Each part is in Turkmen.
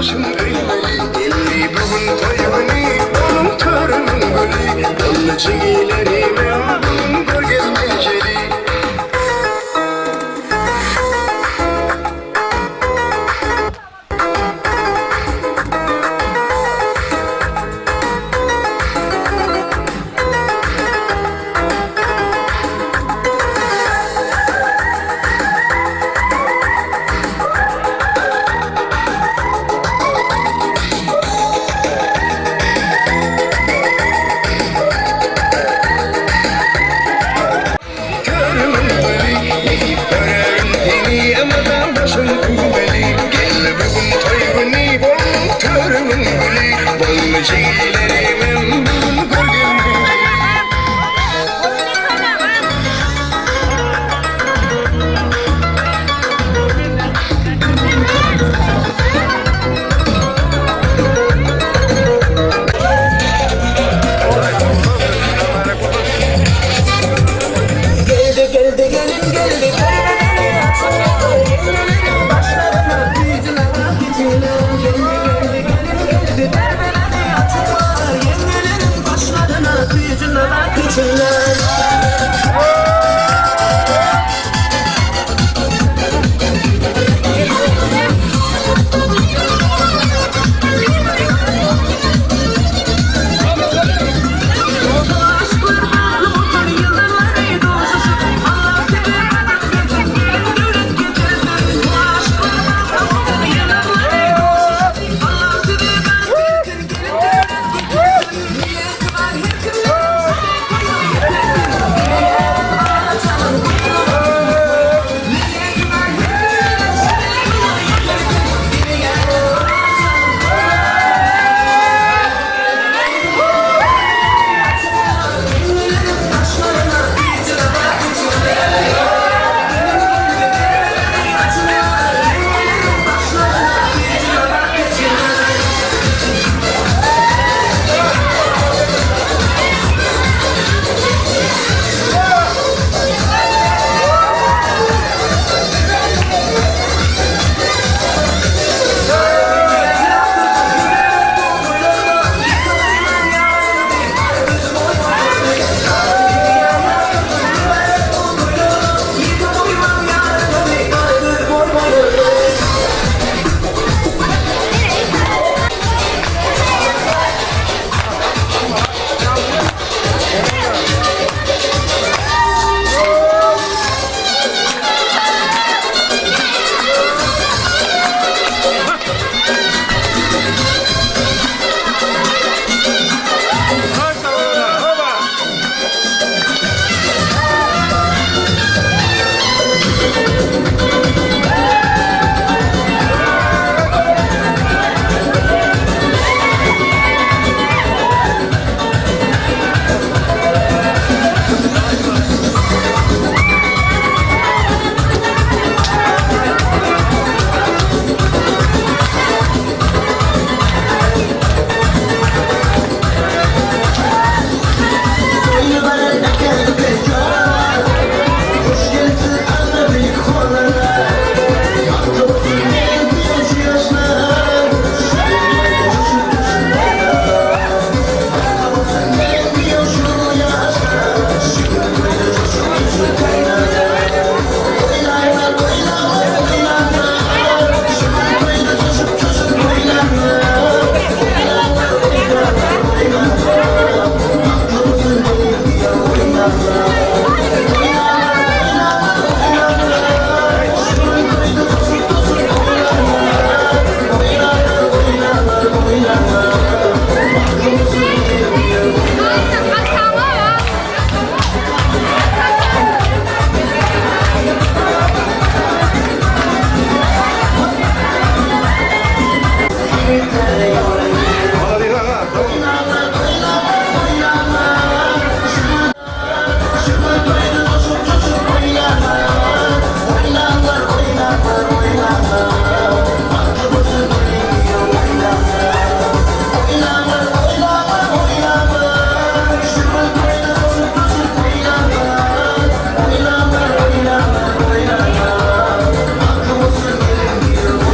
Başym öýmeli Geldi bu gün toý güni Onuň törüniň güli Boldy jigilerimem bu gün görgezmejeli. Törümiň güli, nesip görerin seni, Ymydan başym üwmeli. Geldi bu gün toý güni, bolduň törümiň güli, Boldy jigilerimem bu gün görgeli. Geldi geldi gelin geldi Ýeňňeleriň başlaryna güýjüne Geldi geldi gelin geldi Derbeleri açylar Ýeňňeleriň başlaryna güýjüne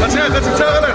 Gaçyň, gaçyň çagalar!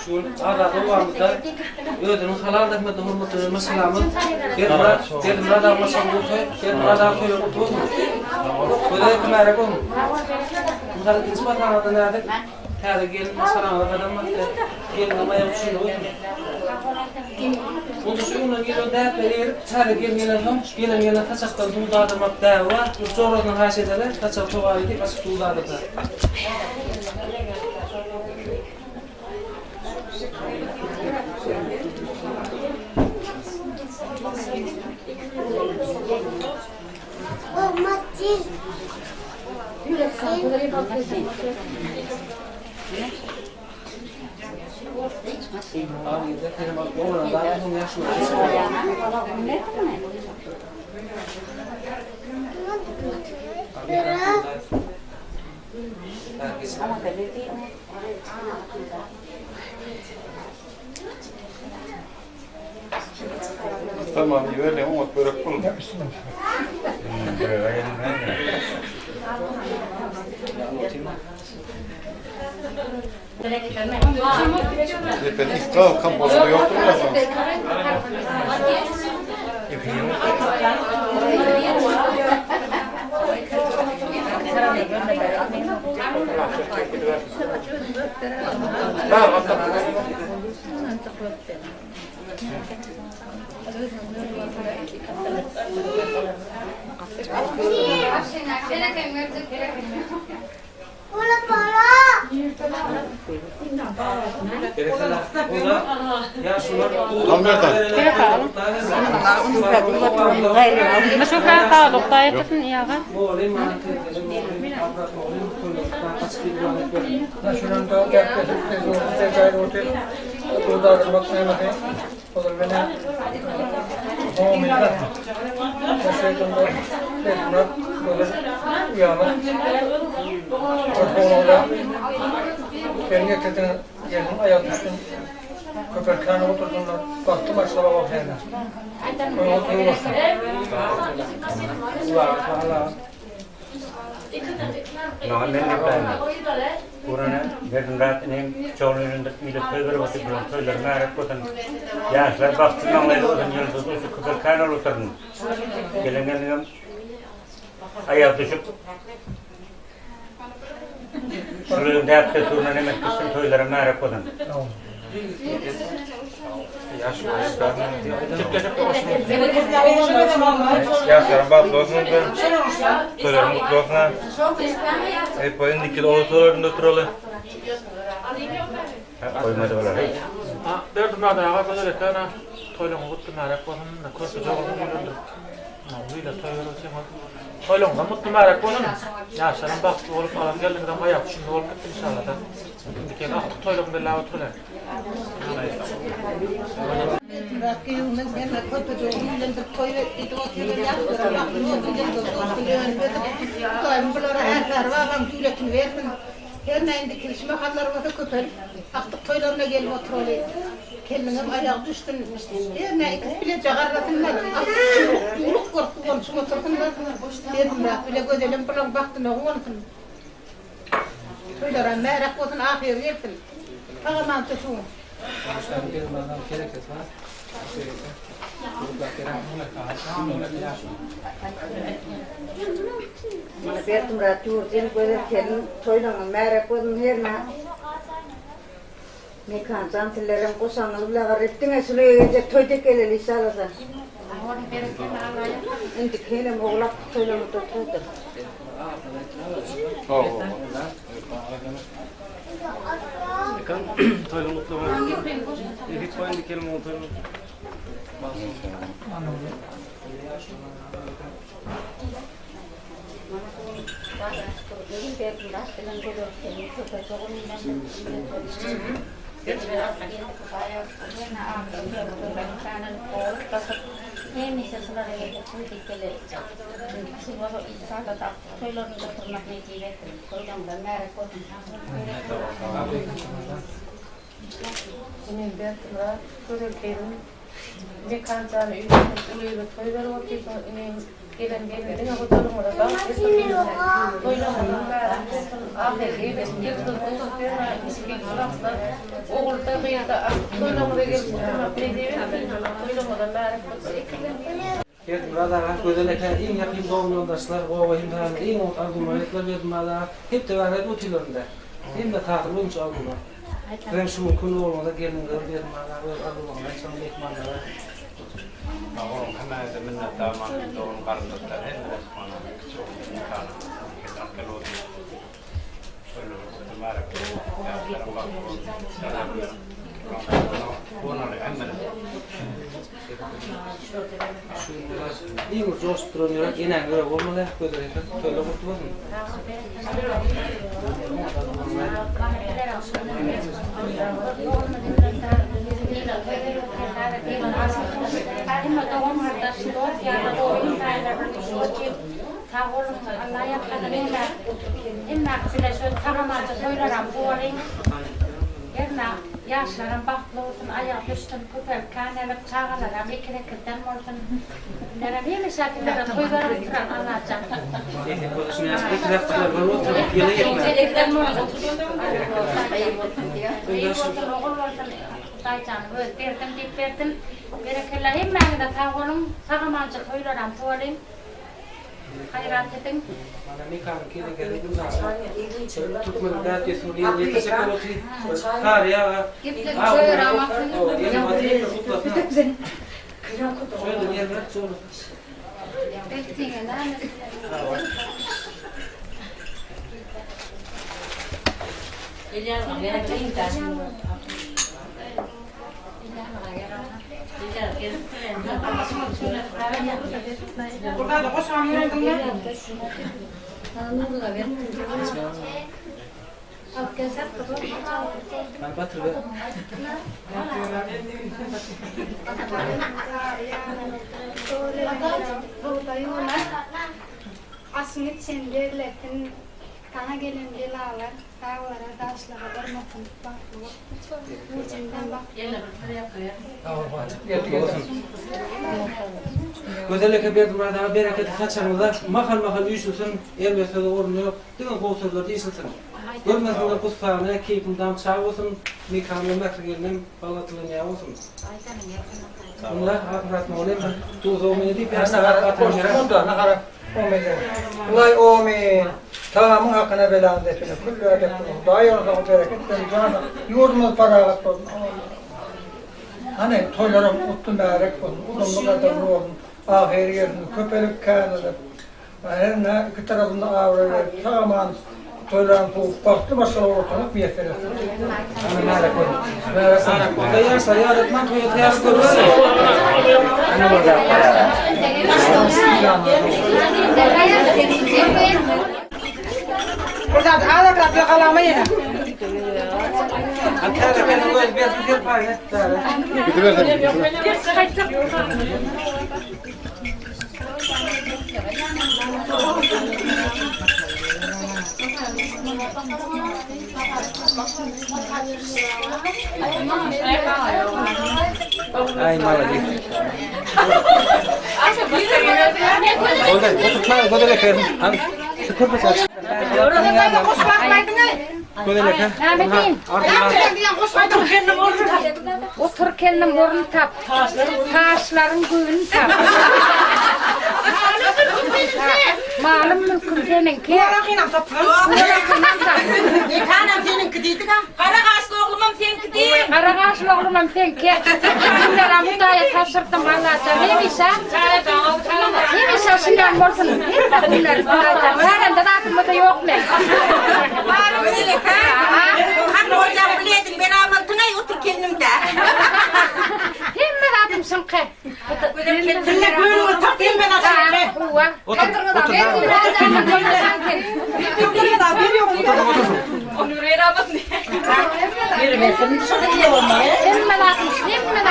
Şu gün Azat obamyzda özüniň halal zähmetine hormat goýan maşgalamyz Berdimyrat Berdimyrat aga maşgala bolsa Berdimyrat aga toýa gutly bolsun. Gözel mübärek bolsun. Mysal ikinji masalada nädik? Täze gelin maşgalaňyza gadam basýar. Geliniň aýagy üçin bolsun. Onda şu öňden gelen däplere eýerip, täze gelin gelensoň, gelen gelne saçakdan duz dadyrmak däbi bar. Bir jorasyndan haýyş ederler, saçagy togap edip, açyp duz dadyrsa. Tamam iberle oňat börek bol. Ben iftar kampozunda yoktum ya zaman. Ýaşlar bagtly maňlaýly bolsun, ýyldyz uçup köpelkän bolup oturyn. Gelen gelinem aýak düşüp şular däp dessuryndan emek gitsin, toýlara märek bolsun. Ýaşlaryň bagtly bolsun, toýlaryň gutly bolsun. Hep indiki ýyl oňat toýlarynda oturaly. Goýmady bular hiç. Berdimyrat aga gözel eken-a. Toýlaryňyz gutly märek bolsun. Körpeje ogluny öýlendirip. Uly toý berip otyrsyňyz. Toýlaryňyzam mutly märek bolsun. Ýaşlaram bagtly bolup, alan gelniňizem aýak düşündi bolup gitsin inşallah. Indiki ýyl agtyk toýlaryny belläp oturyň. Berdimyrat giýewimiz hemme körpeje ogluny öýlendirip toý edip otyrlar. Ýaşlaram bagtly bolsun, ýyldyzly bolsun, önüp ösüp. Hudaýym bulara Ärsary babaň döwletini bersin. Hernä indi kirişi mahallary bolsa köpelip, agtyk toýlaryna gelip oturaly. Gelniňem aýagy düşsün. Hernä ikisi bileje garrasynlar. Agtyk çuwluk, çuwluk bolup guwanyşyp otursynlar. Berdimyrat bile Gözelem bulaň bagtyna guwansyn. Toýlaram märäk bolsun, ahyry gelsin. Sag-aman tutuň. Mana Berdimyrat Ýurtjen gözel gelin toýlaryňyz märek bolsun hernä Mekanjan sizlerem goşaňyz bile garyp diňe şuly geljek toý dek geleli inşallah. Indiki hinem ogul akdyk toýlaryňyzda oturdyr. Mekan toýlaryň gutly bolsun. Hiç goýun dikelim oň toýuny. Inim Bertimyrat, Gözel gelin, Mekan jany öýlenip uly ýere toý berip otyrsyňyz inim, gelen gelin diňe hojalygyňyza bagt getirsin, toýlaryňyz mübärek bolsun, ahyry eýlesin, ýyldyz duşup bermäň, içki wagtlar ogulda gyzda artyk toýlaryňyza gelip oturmak nesip etsin, toýlaryňyzam mübärek bolsun. Berdimyrat aga, Gözel eke, iň ýakyn dogan-ýoldaşlar, oba hemralar iň oňat arzuwlar aýtdylar Berdimyrat aga, hepde bäri aýdyp otyrlarynda. Hemme tatyl boýunça arzuwlar. Sizem şu günki gün ogluňyza, gelniňize Berdimyrat aga öz arzuwlaryňyzy aýtsaňyz myhmanlara. Sag boluň hemmäňize minnetdar man dogan garyndaşlar hemmeler mana kiçi oglum Mekana Kenan bolsun toýlaryň gutly mübärek bolsun ýaşlaryň bagtly bolsun Guwanaly hemmeler. Şu biraz iň bir joşup duran ýürek enäň ýüregi bolmaly, gözel eken. Toýlar gutly bolsun. Hernä ýaşlaram bagtly bolsun, aýagy düşsün, köpelip känelik, çagalaram ekiz-ekizden bolsun. Bizlerem hemişe sizlere toý berip oturan Allajan. Nesip bolsa şuny ýaş ekiz aktylar görüp oturyp ýyly ýetmez. Ekiz-ekizden bolsun. Gyz bolsun, ogul bolsun, Hudaýjanyň özi bersin diýip bersin. Berekella hemmäňize sag boluň, sag-amanja toýlaram tuwalyň. Haýrat ediň. Mana Mekanyň kelekesi Gülnara. Türkmeniň däp-dessuryny ýerine ýetirjek bolup otyr. Sary aga. Şöyle ýerine şöyle. Aşyň içen derlesin, Saňa gelen belalar daglara daşlara urmasyn bagtly bol Nurjemden bagtly bol. Gözel eke Berdimyrat aga bereketli saçagyňyza mahal mahal üýşülsin, erbet söze orun ýok, diňe gowy sözler diýşilsin. Görmesinler gussany, keýpiň dam çag bolsun, Mekan we Mähri gelnem bal atylan ýag bolsun. Munda Akmyrat mugallym duza meni diýip ýaşlar Nahara Omyn. Hudaý omyn. Tagamyň hakyna belany depine külli edep bolsun. Hudaý ýolunda bereket bersin. Jan ýurdumyz parahat bolsun. Omyn. Hany toýlaram gutly märek bolsun. Uzynly gadyrly bolsun. Ahyry gelsin. Köpelip känelip. Her ne iki tarapynda abraý berip sag aman toýlaryny sowup bagtly maşgala ortalyk miýesser etsin. Hany märek bolsun. Märek bolsun. Onda ýaşlar ýadatman toýa taýýarlyk görüberli. Bir zat azatrak ýakalama ýene. Täze gelin öz bersin serpaýyny. Gidibersin. Ay malades. Oldu. Oturtma, gözel eker. Al. Şu körpe aç. Gözel eker. Otur kendim orun tap. Taşların göğünü tap. Malım mülküm seninki. Kulakınam tap. Kulakınam tap. Mekanam seninki diýdik ha. Kara gaşly oglumam seninki diý. Kara gaşly oglumam seninki. Günler Hudaýa tabşyrdym Allajan. Hemişe. Hemişe şundan bolsun. Hemme günler Hudaýjan. Kärende zatymyz ýok men. Hak boljagyny bilýärdiň, ben almalysyň-aý, otur gelnimde. Hemme zatym şuňky. Dille göwnüňi tap, hemme zat şuňky. Otur, otur. Hemme zatym, hemme zatym.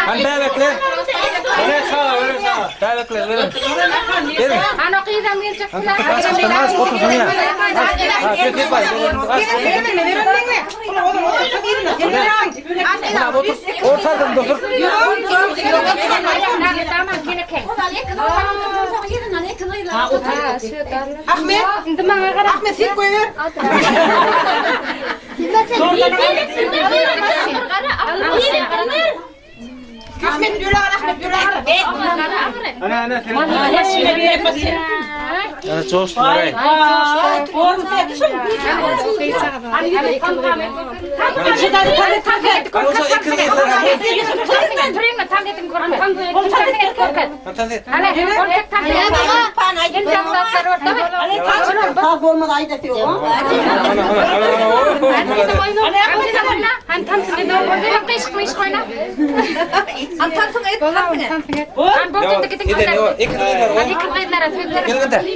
Hadi bäbekler. Öyle sağa, öyle sağa. Bäbekler, verin. Verin. Ana gyzam geljek Az az otursun ya. Ha, gel bay. Az. Otur. Ortadan otur. Ahmet, Indi maňa gara. Ahmet sen goýber. Ahmet ýöre Ahmet ýöre. Ana ana sen. Ana coştular ay.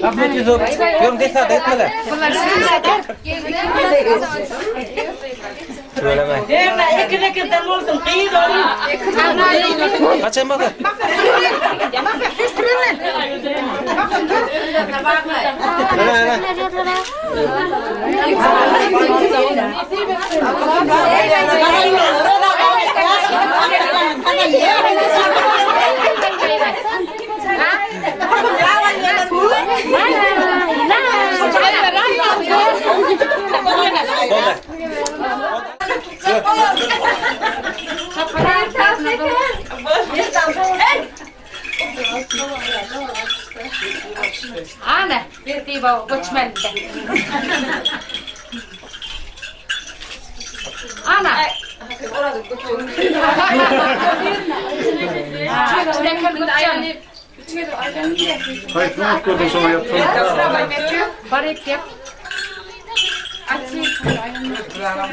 Ahmet Yusuf, yorum desada etmele. Tüveleme. Kaçan bakın. Ana ana. Boldy. Ana, bir diýip göçmeli. Ana. Baryp gep.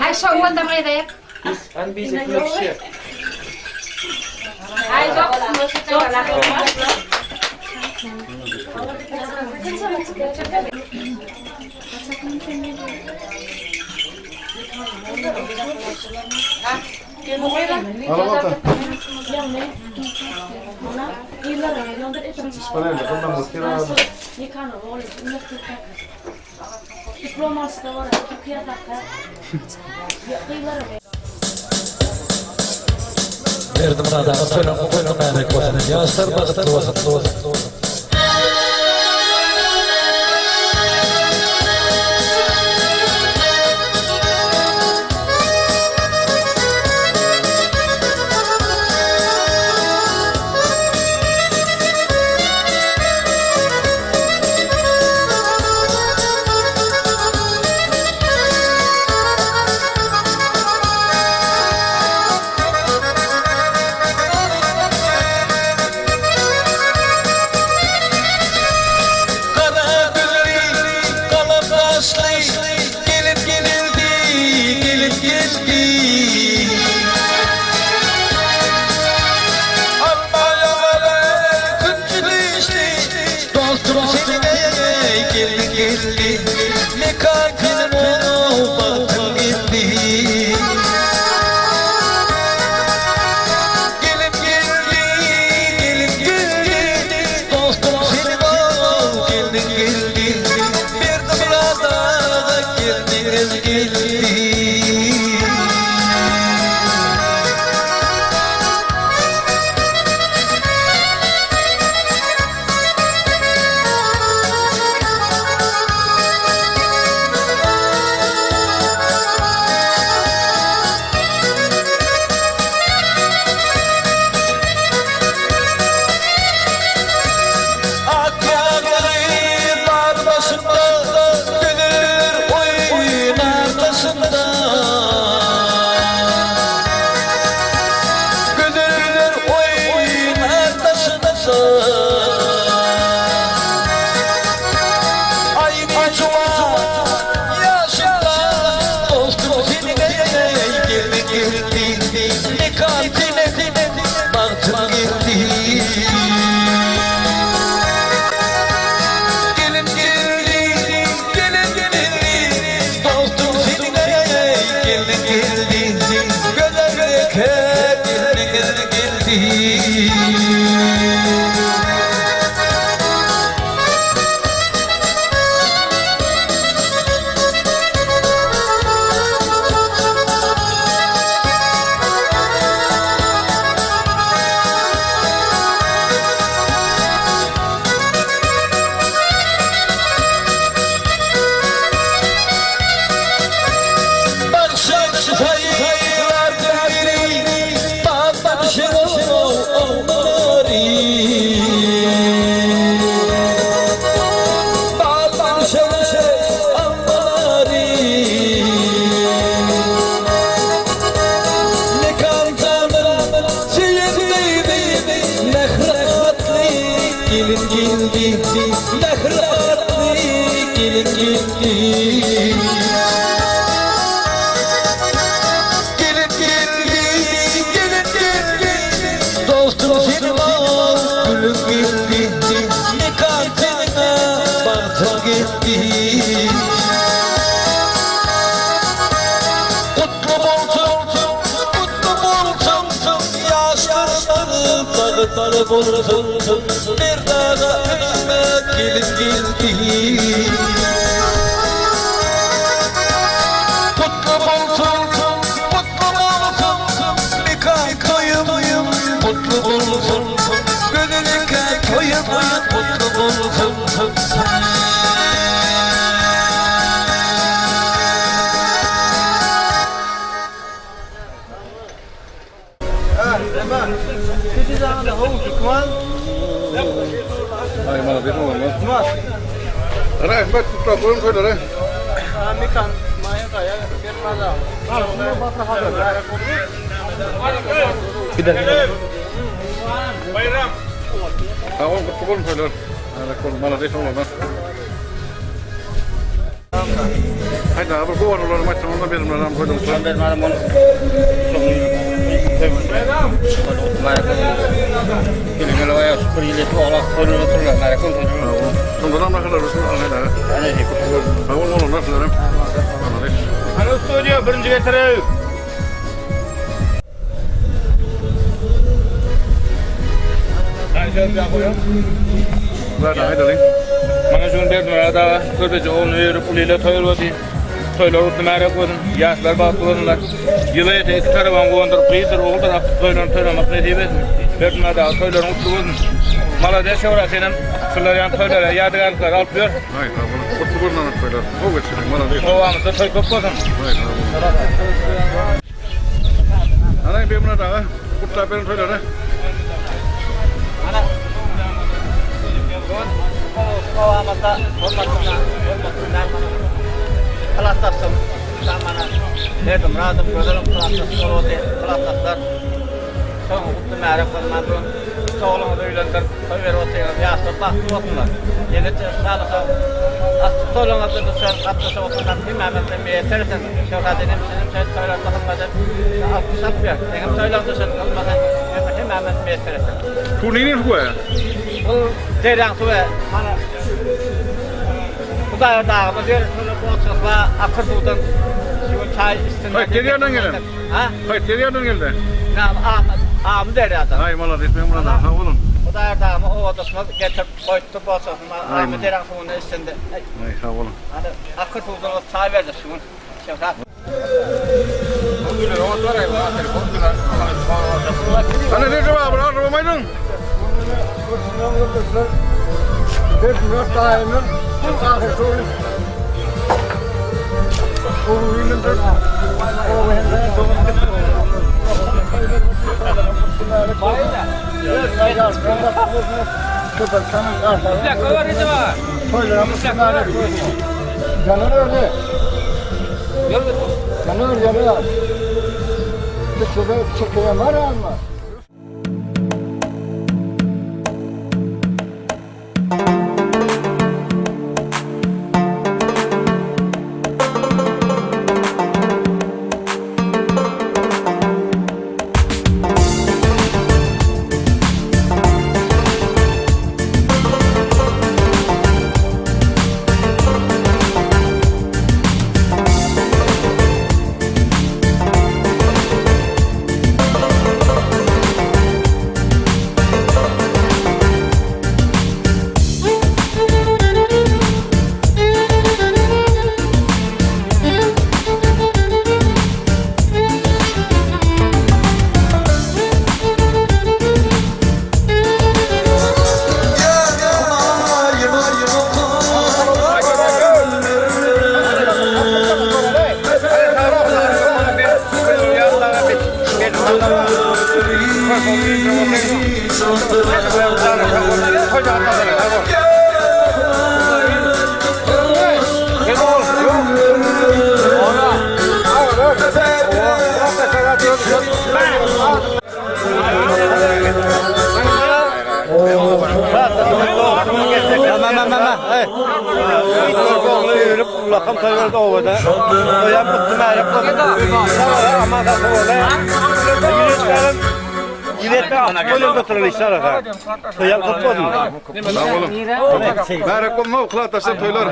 Ay şu onda gaýda An bize kilo Ay yok. Berdimurat aga toýlaryň gutly mübärek bolsun. Ýaşlar bagtly bolsun. Kara gülli, kalam başlı, gelip gelildi, gelip geldi. Amma yavara küçülü işli, dostum seni geldi geldi. Mekan gelin bahtım geldi. Gelip geldi, gelip geldi Dostum seni al, geldi geldi Bir de burada geldi geldi. gelin geldi Gözel geliniz geldi. Gelin geldi, mähri atly gelin geldi. Gelin geldi, gelin geldi, dostum senin al gülüm geldi. Mekan tenine bagtym geldi. Gutly bolsun, gutly bolsun, ýaşlaryň bagtly bolsun. Merdana öýüme gelin geldi. Gutly bolsun, gutly bolsun, mekan toýum gutly bolsun. Gözellikä toýum gutly bolsun. Ay bana bir olmaz. Rahmet tutla koyun. Bayram. Tamam kutlu olsun toylar. Bana bir olmaz. Haydi abi bu oraları maçtan ondan benim adam koydum. Benim adam onu. Hani studio birinci getirelim. Mana şunu berdim da köpeje oğlunu verip ulyla toýur boldy. Toýlar utly märek bolsun, ýaşlar bagtly bolsunlar. Ýyla ýete iki taraban guwandyryp, gyzdyr, oguldyr, aktyk toýlaryny toýlamak nesip etsin. Berdim da toýlaryň utly bolsun. Malades şöwra senem şular ýan toýlara ýadygärlikler alyp ber. Ay tamam. Kutlu bolsun toýlar. O geçsin. Malades. Owamyzda toý köp bolsun. Ay tamam. Ana bir buna da kutla benim toýlara. Ana. Owamyzda hormatly hormatly Klasdaşym, mana Berdim radım gözelim klasdaş boldy, klasdaşlar. Soň gutly märek bolman bu. Oğluňyzy öýlendir, toý berip otyr, ýaşlar bagtly bolsunlar. Ýene sağlyk Aslı toýlaryňyzda düşen gatnaşyp oturan hemmämizden miýessersin. Şöhrat enem senem şeýt toýlarda hyzmat et. Alkyş alyp ber. Senem toýlarda düşen hyzmat et. Hemmämiz miýessersin. Bu neyini bu? Bu derýaň suwy mana Hudaýa dagymyz ýer şunu bolçasla akyr suwdan şu çaý içsin. Hayır, derýadan gelen. Ha? Hayır, derýadan geldi. Näme am am derýadan. Ay malades men buna da. Sağ olun. Hudaýa dagymy owadyşmaz getirip goýupdy bolçasyny. Ay, Am derýaň suwuny içsin. Ay sağ olun. Hadi akyr suwdan çaý berdi şu gün. Şöhrat. Ana ne cevabı? Araba maydın? Yanıyor, yanıyor. Şurada çekilen var ya ama. Ullakan toý berdi obada. Toýam gutly märek bolsun. Sag aman sag bolun. Ýüreklerim ýürekde atyp bolýan oturan işler ha. Toýam kutly bolsun. Sag bolun. Märek bolsun, klatdaşlar toýlar.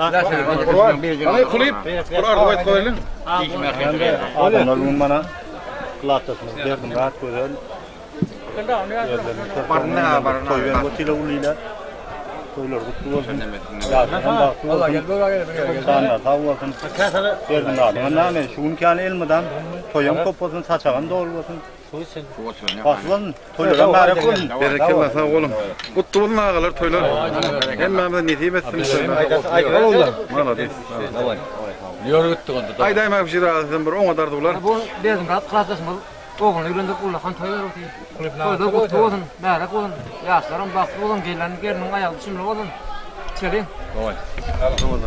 Ana kulyp, bir arzuw aýt goýalyň. Adamlar bugün bana klatdaşymyz Berdimyrat Gözel Toý berip otyla ulyla. Toýlar gutly bolsun. Ýaşlar bagtly bolsun. Janlar sag bolsun. Berdimyradyň name şu günki ýaly elmydam toýam köp bolsun, saçagam doly bolsun. Bagtly bolsun. Toýlaram märek bolsun. Berekella sag boluň. Gutly bolsun agalar toýlar. Hemmämize nesip etsin. Malades. Ýör gitdik onda. Aýdaýmaň bir şir sen bir oňat arzuwlar. Bu Berdimyrat klasdaşymyz Ogluny öýlendirip ullakan toý berip otyr. Toýlar gutly bolsun, märek bolsun, ýaşlaram bagtly bolsun, gelen gelniň aýagy düşümli bolsun. Içeliň.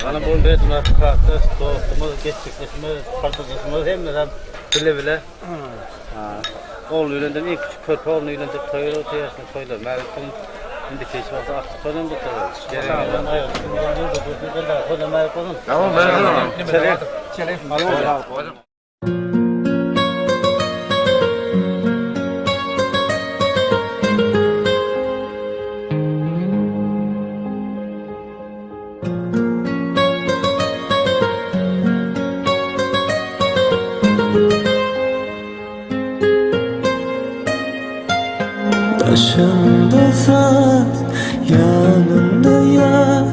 Ana bu Berdimyrat klasdaş dostumyz, geçjekdeşimiz, partadaşymyz hemmesem bile-bile. Ogluny öýlendirip, iň kiçi körpe ogluny öýlendirip toý berip otyr, ýaşlar toýlar märek bolsun. Indi hiç wagtda artyk toýlam gutarar. Çagadan aýagy düşümli bolsun, toýlar märek bolsun. Tamam, märek bolsun. İçeliň. Daşymda saz, ýanymda ýar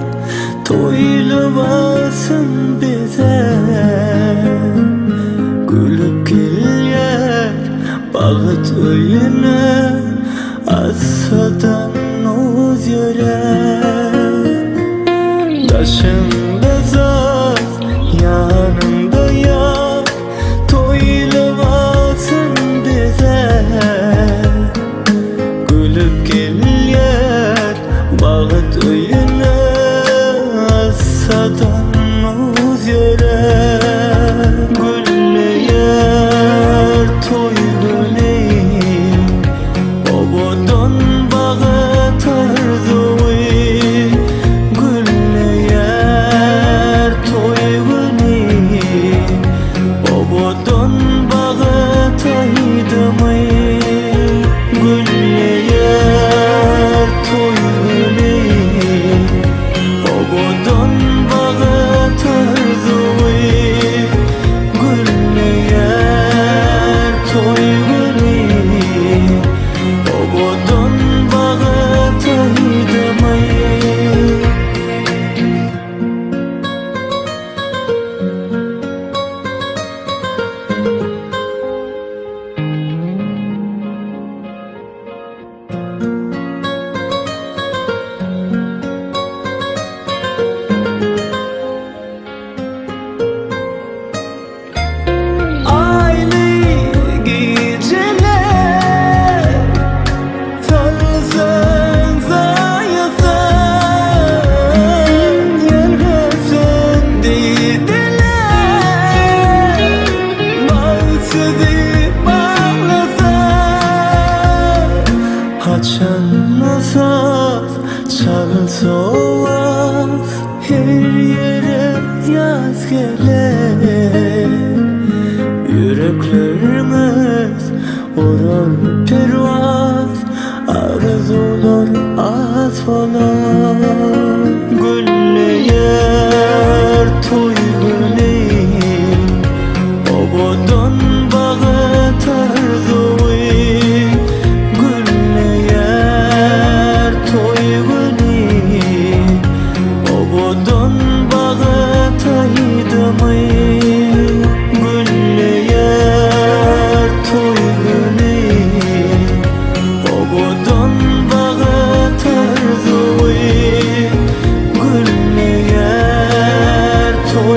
Toý lybasyn bezäp Gülüp gelýär bagt öýüne Assadan uz ýöräp Daşymda saz, ýanymda ýar Toý lybasyn bezäp Gülüp gelýär bagt öýüne Assadan uz ýöräp Gülleýär toý güni Owadan bagt arzuwy Gülleýär toý güni Owadan bagt aýdymy Gülleýär toý güni Owadan bagt arzuwy Gülleýär toý güni Owadan bagt aýdymy. Aýly gijeler Salsaň saýasan Ýelmeseň dideler Bagtsyzy baglasaň Haçan saz çalsa owaz Her ýere ýaz geler Ýüreklerimiz urar perwaz Arzuwlar az bolar Gülleýär toý güni Owadan bagt arzuwy Gülleýär toý güni Owadan bagt aýdymy Gülleýär toý güni Owadan bagt arzuwy Gülleýär toý.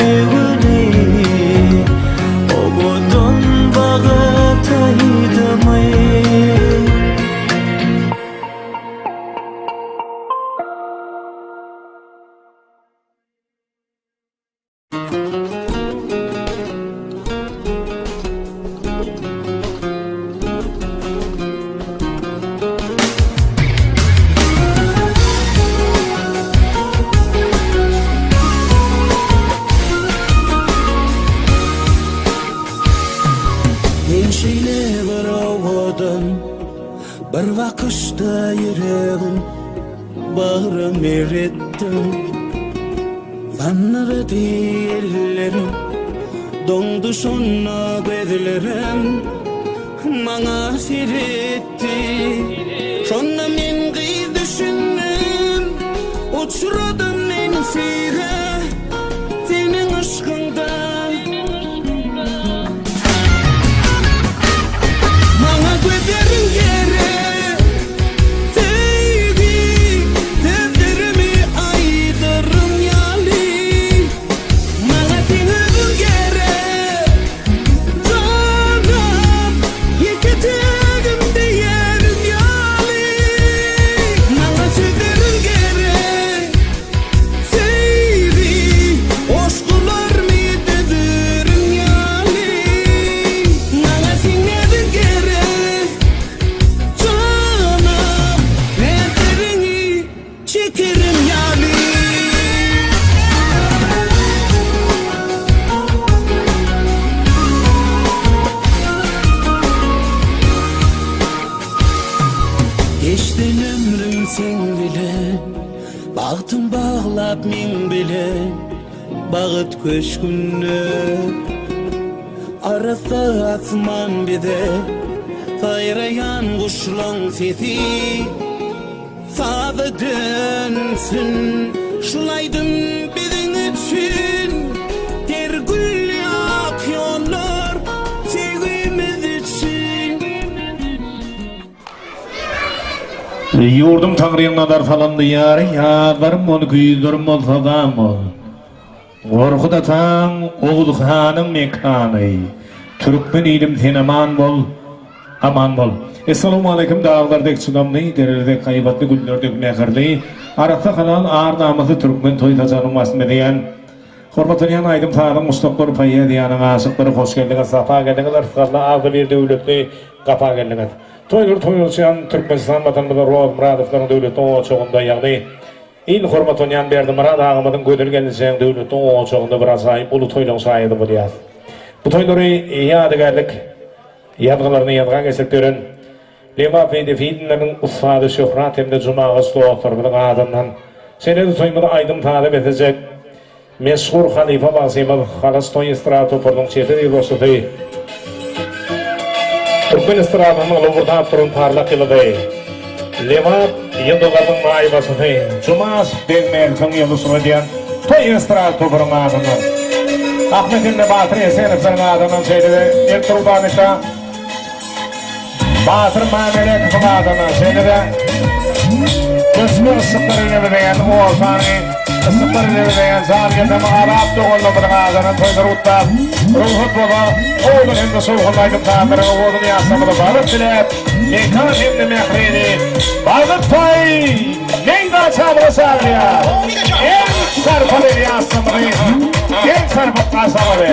owadan Bir bakyşda ýüregim bagrym eretdiň Sandyrady ellerim Doňdy şonda gözlerim Maňa seretdi Şonda men gyz düşündim Uçradym men söýgä Seniň yşkyňda Maňa gözleriň gerek Söýgi sözlerimi aýdarym ýaly Maňa seň özüň gerek Janam ýeke tägim diýerim ýaly Maňa sözleriň gerek Söýgi goşgularmy düzerim ýaly Maňa seň näziň gerek Janam näzleriňi Çekerim ýaly. Geçsin ömrüm seň bile, Bagtym baglap meň bile, Bagt köşgünde. Arassa asman bize, Saýraýan guşlaň sesi. Saza dönsün şul aýdym biziň üçin Ter gülli ak ýollar söýgimiz üçin. Ýurdum Taňryň nazar salan diýary, Ýazlarym bol, güýzlerim bol, sazam bol. Gorkut ataň, Oguz hanyň mekany, Türkmen ilim sen aman bol, aman bol. Essalawmaleýkim daglar dek çydamly, dereler dek haýbatly, güller dek mähirli, arassa halal ar-namysly türkmen toý saçagynyň başyny bezeýän hormatlanýan aýdym-sazyň muşdaklary, poeziýanyň aşyklary hoş geldiňiz, sapa geldiňiz, yrsgally, agzybir döwletli gapa geldiňiz. Toýlary toýalçan Türkmenistan Watanymyzda Rozmyradowlaryň döwletli oçagynda, ýagny Il hormatlanýan Berdimyrat agamyzyň gözel gelnejeň döwletli ojagynda bir ajaýyp uly toýlaryň şaýady bolýas. Bu toýlary ýadygärlik ýazgylaryny ýazga geçirip ýören Lebap Beýdi filmleriniň ussady Şöhrat hem-de Jumagaç dostlarymyzyň adyndan şeýle-de toýumyzy aýdym-saza beslejek Meşhur halypa bagşymyz, Halaç toý estrada toparynyň çeper ýolbaşçysy, türkmen estradasynyň lowurdap duran parlak ýyldyzy, Lebap ýyldyzlarynyň naýbaşysy Jumaş Begmämetowyň ýolbaşçylyk edýän toý estrada toparynyň adyndan, Ahmet hem-de Batyr Esenowlaryň adyndan şeýle-de Eltrubanita, Batyr Mämelekowyň adyna, şeýle-de Göçme yşyklar ile bezeýän Orsany yşyklar ile bezeýän Jan Geldem Arap doganlarymyzyň adyna toýlary gutlap, rugsat bolsa, owadan hem-de şowhunly aýdym-sazlaryň owazyny ýaşlarymyza bagyt diläp, Mekan hem-de Mährini Bagyt toý meýdançamyza çagyrýar. El çarpaly ýaşlarymyzy el çarpyp garşylamaly.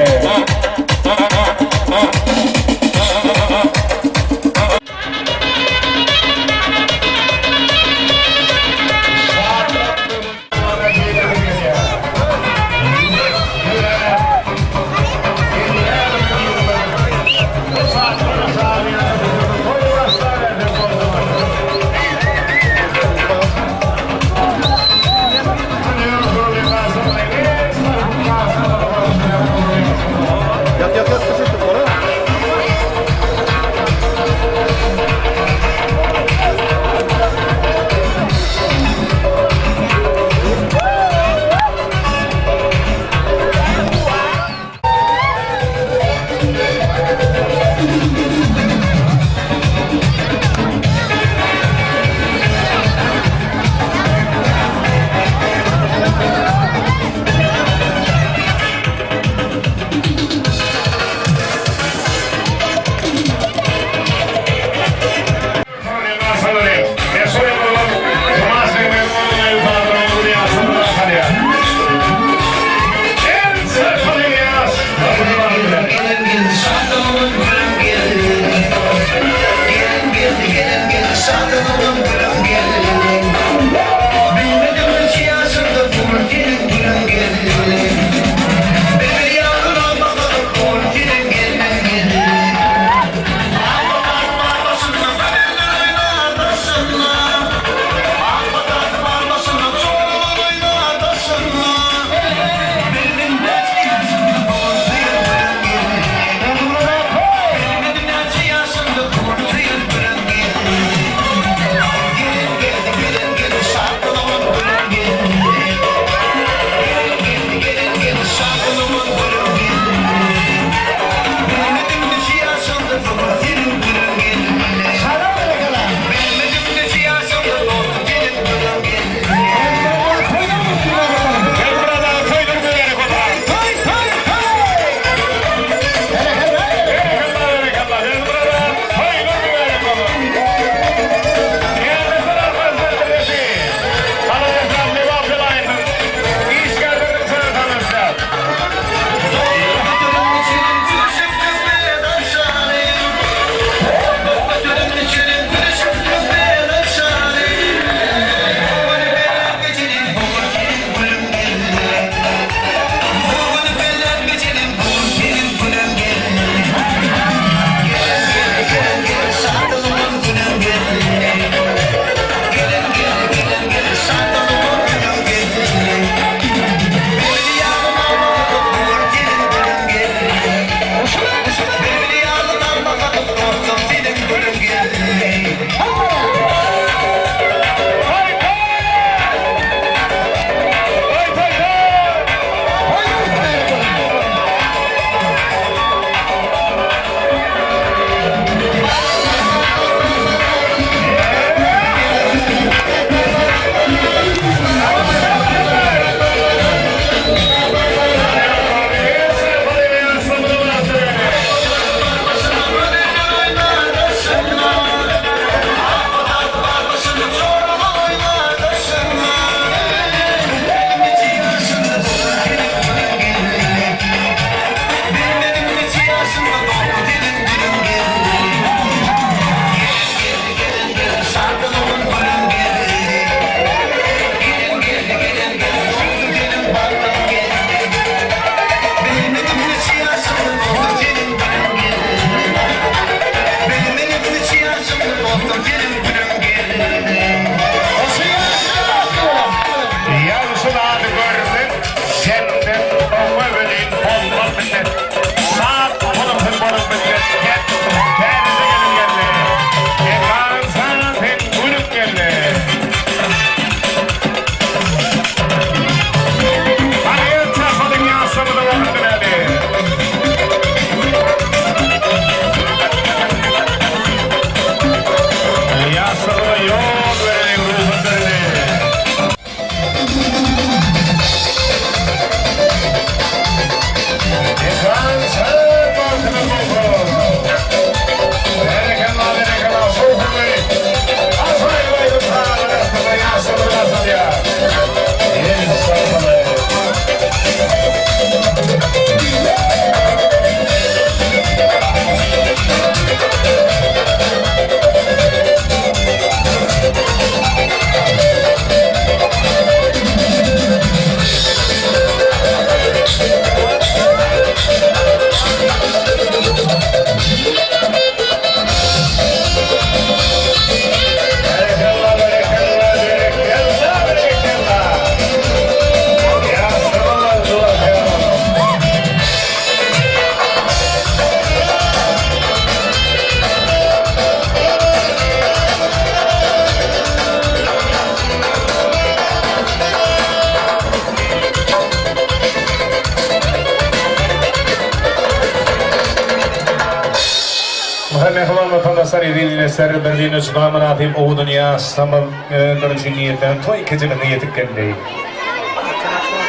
Musa mähriban watandaşlar, eziz ildeşler, bir dine juda mynasyp owadan ýaşsamyz özleri üçin niýetlenen toý kejebesine ýetip geldi.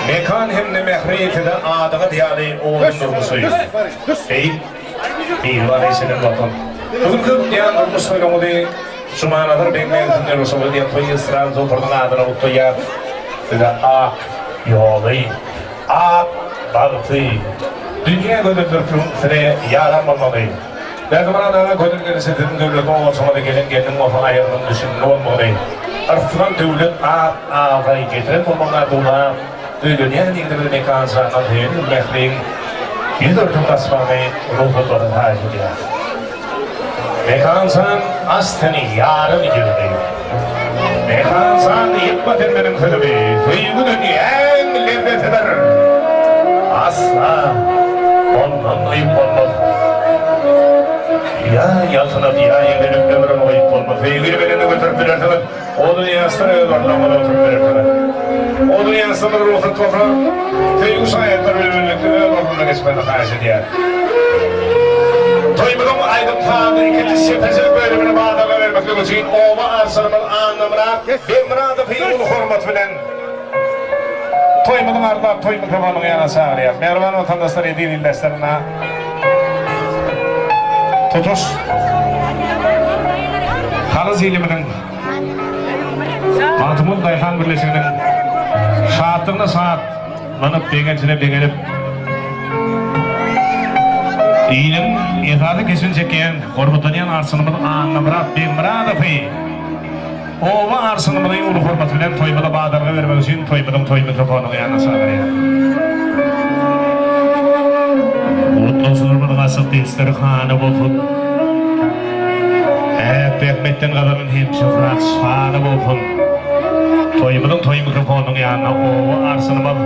Mekan hem-de Mähri size adyňyz ýaly owadan durmuşy, beýik Biribar eşiden Watan. Bu günki gutlaýan durmuş toýlaryňyzy Jumanazar Begmedowyň ýolbaşçylygynda diýen toý estrada toparynyň adyna gutlaýar. Size ak ýoly, ak bagty, dünýä gözellikligiň size ýaran bolmagy, Berdimyrat aga gözel gelişi siziň döwletli obaçyňyza gelen gelniň bolsa aýagynyň düşümli bolmagyny, yrsgal döwlet at abraý getiren bolmagyny arzuwlap, öýlenýän ýigdimiz Mekan jandan söýen Mähriň ýüz örtüp gaçmagyny rugsatlaryny haýyş edýär. Mekan jan aç seni ýarym ýüzümi. Mekan jan ýykma sen meniň sözümi, söýgi dünýäň lezzetidir. Asla ondan doýup bolmaz. Ýa ýaltanyp, ýa ýigrenip ömrüňi goýup bolmaz. Söýgini belende göterip bilersiňiz, Oduny ýaşlar öz orunlaryňyzda oturyp bilersiňiz. Oduny ýaşlarymyz rugsat bolsa, söýgi şaýatlary bilen birlikde öz ornuna geçmegini haýyş edýäris. Toýumyzyň aýdym-sazly ikinji çeperçilik bölümine badalga bermeklik üçin oba arçynymyz Annamyrat Begmyradowy uly hormat bilen toýumyzyň arzap toý mikrofonynyň ýanyna çagyrýarys. Mähriban watandaşlar, eziz ildeşler, ynha, tutuş Halaç ilimiziň Magtymguly daýhan birleşiginiň şatlygyna şat lanyp, begenjine begenip, iliň esasy keşbini çekýän hormatlanýan arçynymyz Annamyrat Begmyradowy oba arçynymyzy uly hormat bilen toýumyza badalga bermek üçin toýumyzyň toý mikrofonynyň ýanyna çagyrýar. Gutlagçylarymyzyň açyk desterhany bolsun! Äp zähmetden gazanan hem şöhrat şany bolsun! Toýumyzyň toý mikrofonynyň ýanyna oba arçynymyz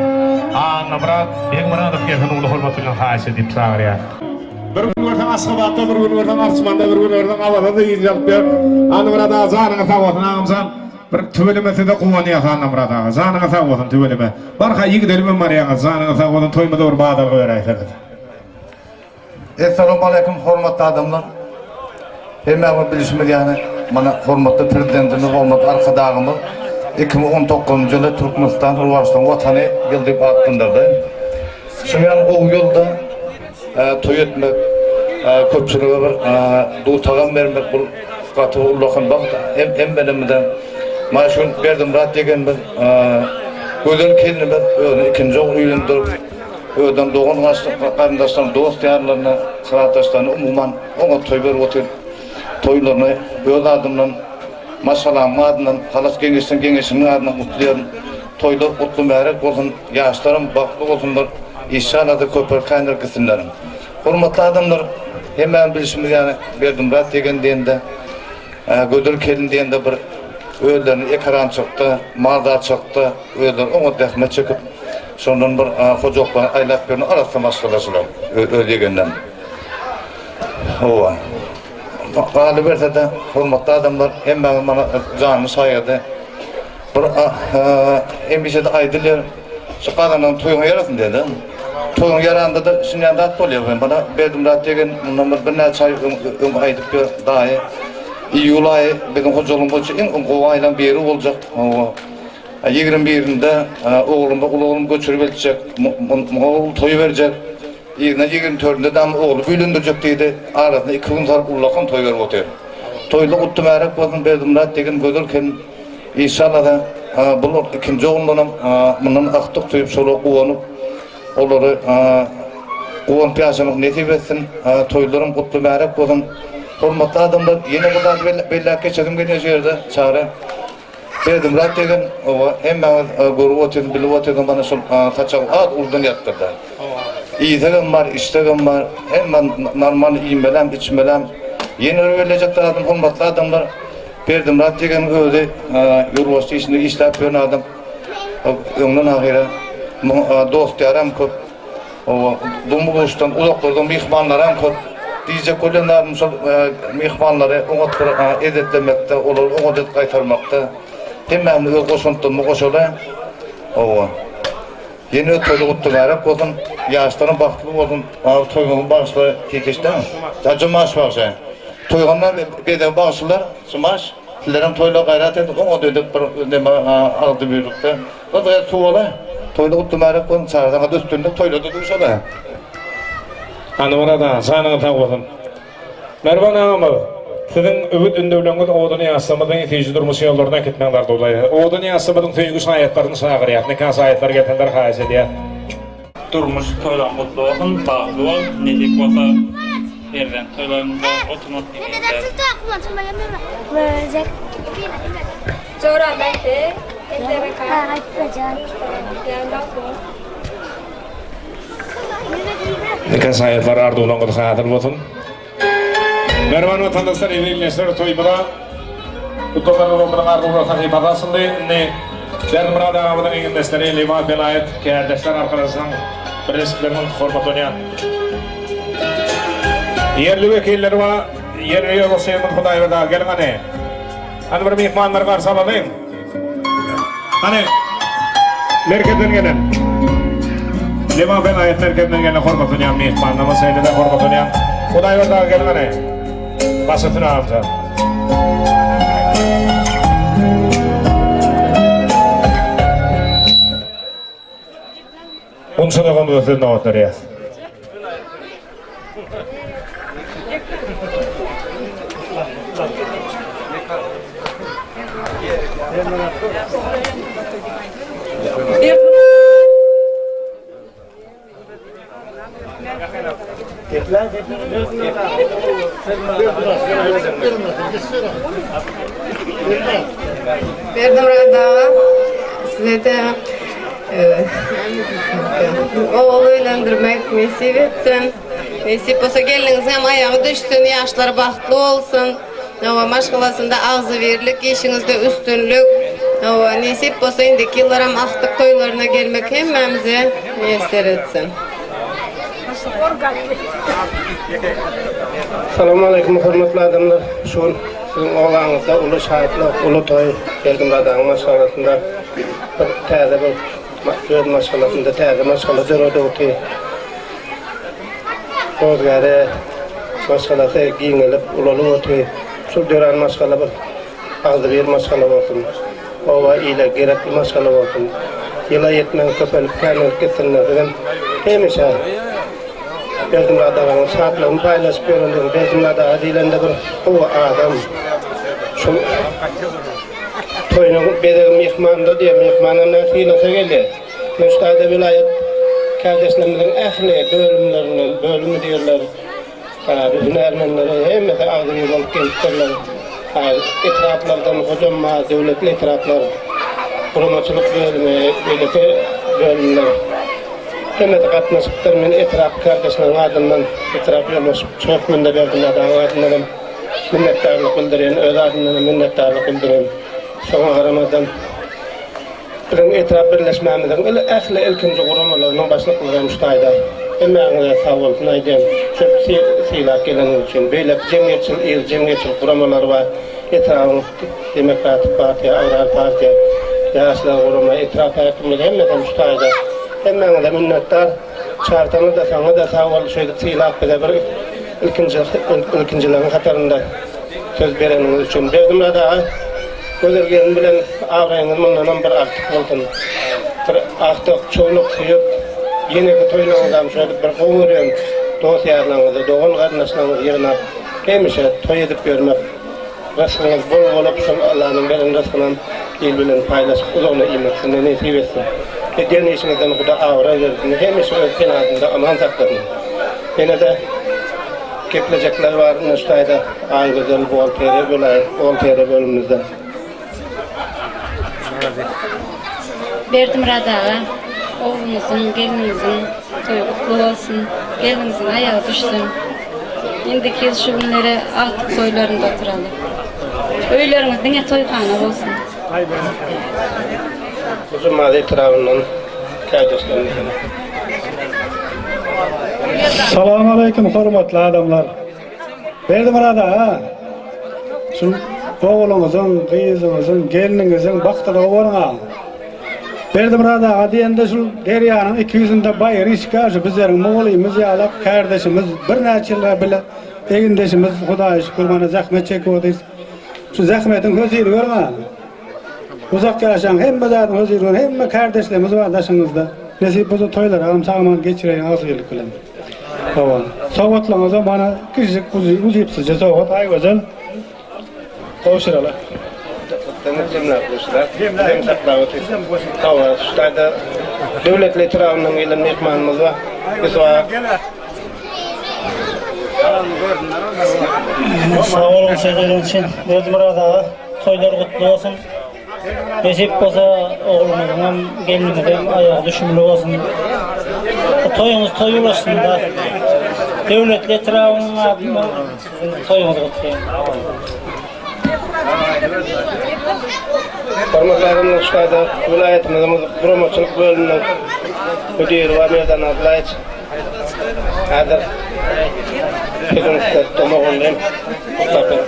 Annamyrat Begmyradow gelsin uly hormat bilen haýyş edip çagyrýas. Bir gün görseň Aşgabatda, bir gün görseň Arçmanda, bir gün görseň Awazada ýyl ýalyp ýör. Annamyrat aga janyňyz sag bolsun agamjan. Bir tüweleme size guwanýas Annamyrat aga. Janyňyz sag bolsun tüweleme. Barha ýigdelibem barýaňyz. Janyňyz sag bolsun toýumyza bir badalga beräýseňiz. Essalawmaleýkum hormatly adamlar. Hemmämiz bilişimiz ýaly, mana hormatly Prezidentimiz hormatly Arkadagymyz 2019-njy ýyly Türkmenistan Rowaçlygyň Watany ýyly diýip atlandyrdy. Şunuň ýaly gowy ýylda toý etmek, köpçülige bir duz-tagam bermek bu gaty ullakan bagt hemmelerimize. Mana şu gün Berdimyrat ýegenimiz gözel gelnimiz özüni ikinji ogul öýlendirip, Özüniň dogan-garyndaşlaryna, dost-ýarlaryna, klasdaşlaryna umuman oňat toý berip otyr. Toýlaryny öz adymdan, maşgalamyň adyndan, Halaç geňeşiniň geňeşiniň adyndan gutlaýaryn. Toýlar gutly mübärek bolsun, ýaşlaram bagtly bolsunlar, işşallah-da köpler känler gitsinler. Hormatly adamlar, hemmämiz bilşimiz ýaly Berdimyrat ýegen diýende, Gözel gelin diýende bir özlerini ekerançylykda, maldarçylykda özleri oňat zähmet çekip, Şondan bir hojalyklaryny aýlap ýören arassa maşgala şular, öz ýegenden. Hawa. Galyberse-de, hormatly adamlar, hemmäňiz mana janly şaýady. Bir hemişe-de aýdylýar, şu gazanan toýuňa ýarasyn diýdi. Toýuň ýaranda-da şunýan zat bolýar. Mana Berdimyrat ýegen mundan bir birnäçe aý öň aýdyp ýör, daýy, iýul aýy biziň hojalygymyz üçin iň gowy aýlaryň biri boljak. Hawa. 21 birinde oglumy, uly oglumy göçürip eltjek, muňa uly toý berjek. Yzyna 24 dördünde dam oglumy öýlendirjek diýdi. Arasyna iki gün salyp ullakan toý berip otyr. Toýly gutly mübärek bolsun Berdimyrat degen gözel gelin. Işşallah bular ikinji oglundanam mundan agtyk söýüp şolara guwanyp olary guwanyp ýaşamak nesip etsin. Toýlaram gutly mübärek bolsun. Hormatly adamlar ýene bir zady belläp geçesim gelýär şu ýerde Çary. Berdimyrat ýegen, oba, hemmäňiz görüp otyrsyňyz, bilip otyrsyňyz, mana şol saçagy az uludan ýatdyrdy. Iýsegem bar, içsegem bar, hemme normal iýmelem, içmelem. Ýene bir bellejek zadym, hormatly adamlar, Berdimyrat ýegeniň özi ýolbaşçy işinde işläp ýören adam. Öňden ahyra muň dost-ýaram köp. Oba, dumly-duşdan, uzaklardan myhmanlaram köp. Diýjek bolýan zadym şol myhmanlary oňat bir ezzetlemekde, olary oňat edip gaýtarmakda hemmämiz öz goşantlarymyzy goşaly. Oba. Ýene bir toýly gutly mübärek bolsun. Ýaşlaryň bagtly bolsun. Toýumyzyň bagşylary Tekeşden. Jumaş bagşy. Toýganda bezeg bagşylar, Çymaş, sizlerem toýla gaýrat edip, oňat edip bir neme agzybirlikde. Gyz gyz suwala, toýly gutly märek bolsun, çagyrsaňyz üstünlik toýlarda duşala. Annamyrat aga, janyňyz sag bolsun. Mähriban agamyz, siziň öwüt-ündewleriňiz owadan ýaşlarymyzy süýji durmuş ýollaryna äkitmegiňizi arzuwlaýarys. Owadan ýaşlarymyzyň söýgi şaýatlaryny çagyrýas, nika şaýatlary gelsinler haýyş edýäs. Durmuş toýlaň gutly bolsun bagtly bol nesip bolsa perzent toýlaryňda oturmak nesip eder. Nika şaýatlar arzuwlaryňyz hasyl bolsun. Mähriban watandaşlar, eziz ildeşler, toýumyza Gutlanan ulgamynyň arzuwlar sahypasy açyldy. Indi Berdimyrat agamyzyň egindeşleri Lebap welaýat Kärdeşler arkalaşygynyň birleşikleriniň hormatlanýan ýerli wekilleri we ýerli ýolbaşçymyz Hudaýberdi aga geliň hany. Hany bir myhmanlary garşy alalyň. Hany merkezden gelen Lebap welaýat merkezinden gelen hormatlanýan myhmanlarymyz şeýle-de hormatlanýan Hudaýberdi aga geliň hany. Baş üstüne amca. Gunça doganymyza söz nobat berýäs. Berdimyrat aga, size-de ogul öýlendirmek nesip etsin. Nesip bolsa gelniňiziň hem aýagy düşsün, ýaşlar bagtly bolsun. Hawa, maşgalasynda agzybirlik, işiňizde üstünlik. Hawa, nesip bolsa indiki ýyllaram agtyk toýlaryna gelmek hemmämize miýesser etsin. Salowmaleýkim hormatly adamlar! Şu gün siziň obaňyzda uly şatlyk, uly toý Berdimyrat agaň maşgalasynda bir täze bir öz maşgalasynda täze maşgala döredildi. Rozgäre maşgalasy giňelip, ulalyp otyr. Şul dörän maşgala bir agzybir maşgala bolsun. Oba ile gerekli maşgala bolsun. Ýyla ýetmän köpelip, känelip gitsinler. Bizem hemişe Berdimyrat aganyň şatlygyny paýlaşyp ýörendigini, Berdimyrat aga diýlende bir gowy adam. Şul toýunyň bezegi myhmanda diýýär. Myhmanam näme sylasa gelýär. Muşdagda welaýat kärdeşlerimiziň ähli bölümlerinden bölüm müdirler, hünärmenleri hemmesi agzybir bolup gelipdirler. Etraplardan Hojambaz, Döwletli etraplar, guramaçylyk bölümi, beýleki bölümler hemmesi gatnaşypdyr. Men etrap kärdeşleriň adyndan, etrap ýolbaşçy hökmünde Berdimyrat agaň adyndan hem minnetdarlyk bildirýän, öz adymdan hem minnetdarlyk bildirýän. Şoňa garamazdan, Biziň etrap birleşmämiziň ähli ilkinji guramalarynyň başlyklary hem şu taýda. Hemmäňize sag bolsun aýdýan. Köp sylap geleniňiz üçin. Beýleki jemgyýetçilik iri jemgyýetçilik guramalary bar. Etrabyň Demokratik partiýa, Agrar partiýa, Ýaşlar gurama, etrap häkimligi hemmesi hem şu taýda. Hemmäňize minnetdar. Çartana-da saňa-da sag bol şeýdip sylap bize bir ilkinji ilkinjileriň hatarynda söz bereniňiz üçin. Berdimyrat aga Gözel gelin bilen abraýyňyz mundanam bir artyk bolsun. Bir agtyk, çowluk söýüp, ýeneki toýlaryňyzam şeýdip bir gowy görýän dost-ýarlaryňyzy, dogan-garyndaşlaryňyzy ýygnap, hemişe toý edip ýörmek rysgyňyz bol bolup, şol Allanyň beren rysgynam il bilen paýlaşyp uzagyna iýmek size nesip etsin. Edýän işiňizden Huda abraý bersin, hemişe öz penasynda aman saklasyn. Ýene-de geplejekler bar, ine şu taýda. Aýgözel buhgalteriýa welaýat buhgalteriýa bölümimizde. Berdimyrat aga, ogluňyzyň, gelniňiziň toýy gutly bolsun. Gelniňiziň aýagy düşsün. Indiki ýyl şu günlere agtyk toýlarynda oturaly. Öýleriňiz diňe toýhana bolsun. Hojambaz etrabyndan kärdeşlerimiz. Salam aleýkum hormatly adamlar. Berdimyrat aga, şu ogluňyzyň, gyzyňyzyň, gelniňiziň bagtylygy boluň aga. Berdimyrat aga diýende şul derýanyň 200-ünde baýyr işgär şu bizleriň mugallymymyz ýalak kärdeşimiz birnäçe ýyllar bile egindeşimiz Hudaýa şükür mana zähmet çekip otyrys. Şu zähmetiň hözirini görüň aga. Uzak ýaşaň hemme zadyň hözirini görüň hemme kärdeşlerimiz bar daşyňyzda. Nesip bolsa toýlary agam sag-aman geçireýiň agzybirlik bilen. Hawa. Sowgatlaryňyzam mana kiçijik ujypsyzja sowgat Aýgözel. Gowşuraly. Jemläp goşular. Bizem saklap otyr. Hawa, şu taýda Döwletli etrabyndan gelen myhmanymyz bar. Ýusup aga. Sag boluň söz beren üçin. Berdimyrat aga, toýlar gutly bolsun. Nesip bolsa ogluňyzyňam, gelniňiziňem aýagy düşümli bolsun. Toýuňyz toý ulaşsyn-da. Döwletli etrabynyň adyndan siziň toýuňyzy gutlaýan. Hormatly adamlar, şu taýda welaýatymyzyň guramaçylyk bölüminiň müdiri bar Merdan Abdyllaýewiç. Häzir sözüň üstünde mugallym gutlap ber.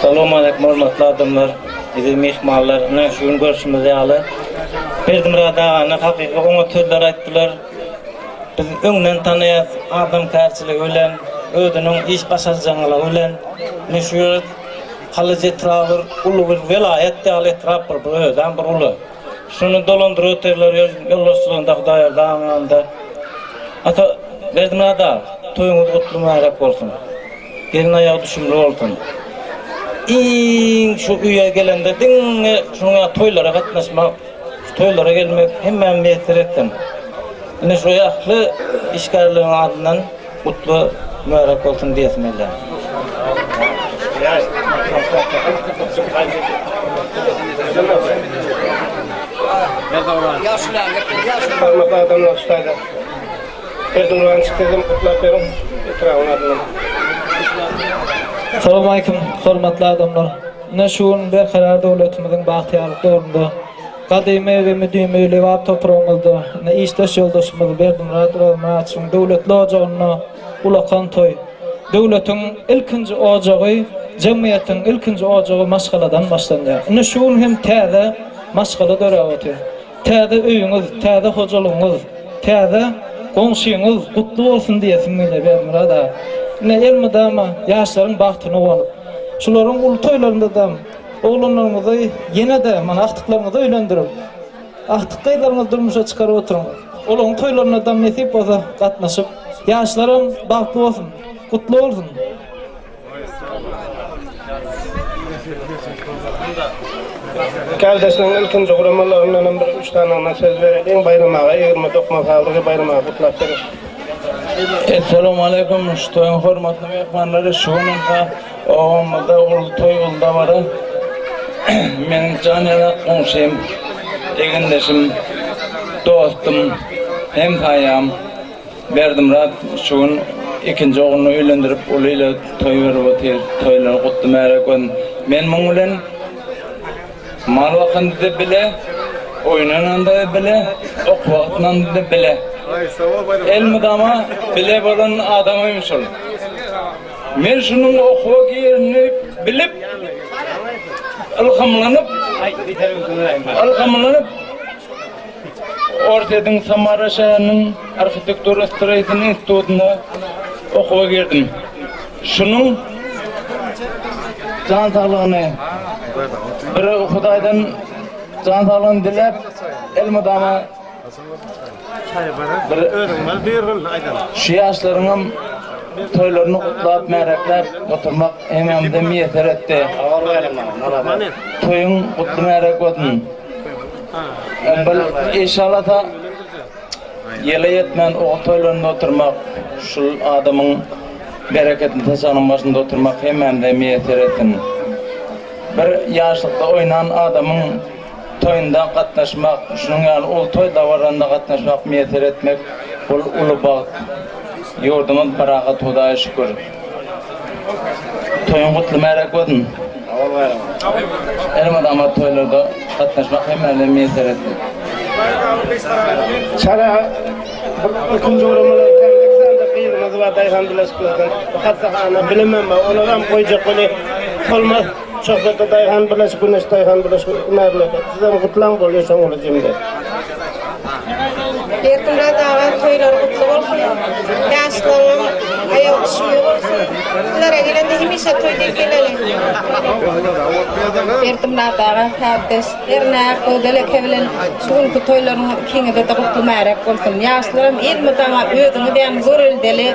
Salowmaleýkim hormatly adamlar, eziz myhmanlar. Ine şu gün görşümiz ýaly Berdimyrat agany hakyky oňat sözler aýtdylar. Biz öňden tanaýas adamkärçiligi bilen, özüniň iş başarjaňlygy bilen. Ine şu ýer Halaç etraby bir uly bir welaýat ýaly etrap bir, bu özem bir uly. Şuny dolandyryp otyrlar öz ýolbaşçylygynda Hudaýberdi agaň ýanynda. Ata Berdimyrat aga, toýuňyz gutly mübärek bolsun. Gelin aýagy düşümli bolsun. Iň şu öýe gelende diňe şunuň ýaly toýlara gatnaşmak, şu toýlara gelmek hemmämize miýesser etsin. Ine şu ähli işgärleriň adyndan gutly mübärek bolsun diýesim gelýär. Hormatly adamlar şu taýda Berdimyrat sizem gutlap beriň etrabyň adyndan. Salowmaleýkim hormatly adamlar. Ine şu gün Berkarar döwletimiziň bagtyýarlyk döwründe gadymy we müdimi Lebap topragymyzda ine işdeş ýoldaşymyz Berdimyrat Orazmyradowyň döwletli ojagynda ulakan toý. Döwletiň ilkinji ojagy, jemgyýetiň ilkinji ojagy maşgaladan başlanýar. Ine şu gün hem täze maşgala döräp otyr. Täze öýüňiz, täze hojalygyňyz, täze goňşyňyz gutly bolsun diýesim gelýär Berdimyrat aga. Ine elmydama ýaşlaryň bagtyna guwanyp, şularyň uly toýlarynda-da oglanlaryňyzy ýene-de mana agtyklaryňyzy öýlendirip, agtyk gyzlaryňyzy durmuşa çykaryp oturyň. Olaryň toýlaryna-da nesip bolsa gatnaşyp, ýaşlaram bagtly bolsun, gutly bolsun. Kärdeşligiň ilkinji guramalaryndan hem bir üç sanyna söz bereliň. Baýram aga, 20 dokma fabrigi Baýram aga gutlap berer. Essalamu aleýkum, şu toýuň hormatly myhmanlary, şu gün ynha obamyzda uly toý uly dabara. Meniň jan ýanak goňşym, egindeşim, dostum, hemsaýam Berdimyrat şu gün ikinji ogluny öýlendirip uly ile toý berip otyr. Toýlary gutly märek bolsun. Men muň bilen mal bakanda-da bile, oýnananda-da bile, okuwa gatnanda-da bile. Elmydama bile bolan adamym şol. Men şunuň okuwa girenini bilip, ylhamlanyp, ylhamlanyp, Orsýetiň Samara şäheriniň arhitektura stroýitini institutyna okuwa girdim. Şunuň jan saglygyny bir Hudaýdan jan saglygyny diläp, elmydama bir şu ýaşlaryňam toýlaryny gutlap, märekläp oturmak hemmämize miýesser etdi. Toýuň gutly märek bolsun. Bir inşallata ýele ýetmän ogul toýlarynda oturmak, şul adamyň bereketli saçagynyň başynda oturmak hemmämize miýesser etsin. Bir ýaşlykda oýnan adamyň toýunda gatnaşmak, şunuň ýaly uly toý dabaralarynda gatnaşmak miýesser etmek bul uly bagt. Ýurdumyz parahat Hudaýa şükür. Toýuň gutly märek bolsun. Elmydama toýlarda gatnaşmak hemmämize miýesser etsin. Çara ilkinji guramalar iki sany gyzymyz bar daýhan birleşiklerden. Hassahana bilimem bar. Olaram goýjak weli bolmaz. Çohsatda daýhan birleşik Güneş daýhan birleşik hünärleri. Sizem gutlaň bolýa şoň uly jemde. Berdimyrat aga toýlary gutly bolsun. Ýaşlaryňam aýagy düşümli bolsun. Sizlere gelende hemişe toý diýip geleli. Berdimyrat aga kärdeş Ernä Gözel eke bilen şu günki toýlaryňyz ikiňize-de gutly märek bolsun. Ýaşlaram elmydama özüňiz ýaly göreldeli,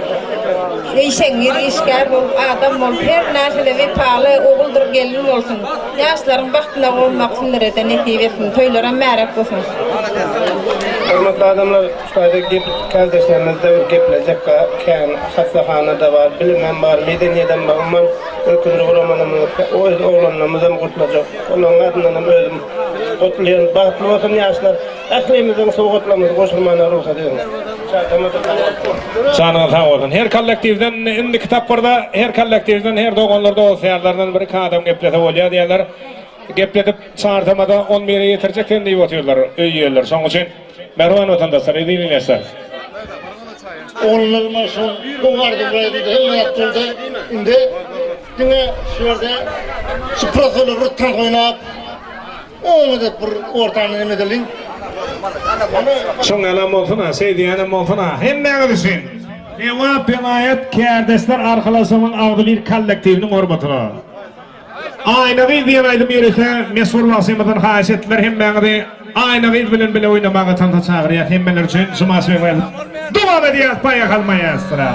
işeňňir işgär bolup, adam bolup, her nähili wepaly oguldyr gelin bolsun. Ýaşlaryň bagtyna gonmak sizlere-de nesip etsin. Toýlaram märek bolsun. Hormatly adamlar, şu taýda gep kärdeşlerimizde bir geplejek kän, hassahana-da bar, bilimem bar, medeniýedem bar, umuman ökünji guramalarymyz, öz oglanlarymyzam gutlajak. Olaryň adyndanam özüm gutlaýan. Bagtly bolsun ýaşlar. Ählimiziň sowgatlarymyzy goşurmana rugsat ediň. Çagama-da sag bolsun. Janyňyz sag bolsun. Her kollektiwden indiki tapgyrda her kollektiwden her doganlar dost ýarlardan bir iki adam geplese bolýar diýýärler. Gepledip çarsamada on bire ýetirjek sen diýip otyrlar öý eýeleri. Şonuň üçin mähriban watandaşlar, eziz ildeşler. Oglanlarymyz şol gowy arzuwlar edildi, hemme zat boldy. Indi diňe şu ýerde şu prosolar bir tans oýnap, oňa edip bir ortany neme edeliň. Şoň ýalam bolsun-a, şeý diýýänem bolsun-a. Hemmäňiz üçin Lebap welaýat Kärdeşler arkalaşygynyň agzybir kollektiwiniň hormatyna. Aýna gyz diýen aýdym ýörite meşhur bagşymyzdan haýyş etdiler hemmäňizi Aýna gyz bilen bile oýnamaga tansa çagyrýas hemmeler üçin Jumaş Begmädow dowam edýäs Poýehal maestro.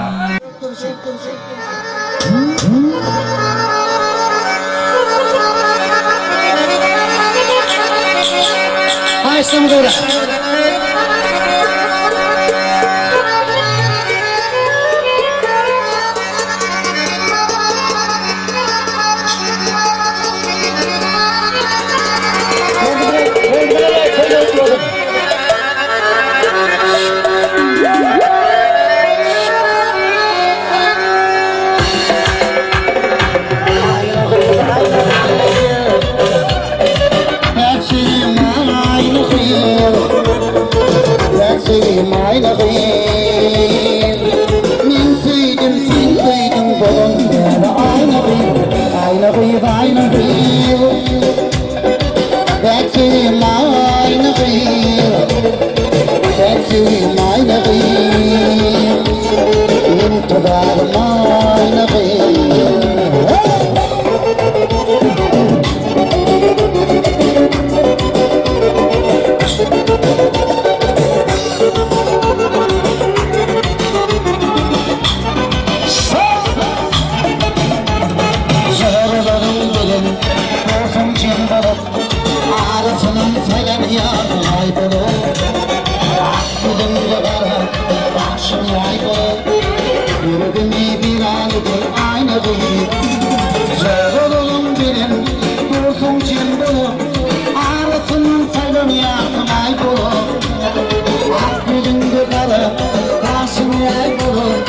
Haýyşdan gora. Men söýdüm, sen söýdüň bolan bäri aýna gyz, aýna gyz, aýna gyz. Bäkjigim aýna gyz, bäkjigim aýna gyz. Intizarym aýna gyz. Jaralaryň bilen bolsam jem bolup, Arasynam saýlan ýaly bolup, Ak ýüzüňde gara bagşyň ýaý bolup, Ýüregimi viran eden aýna gyz. Jaralaryň bilen bolsam jem bolup, Arasynam saýlan ýaly bolup, Ak ýüzüňde gara gaşyň ýaý bolup,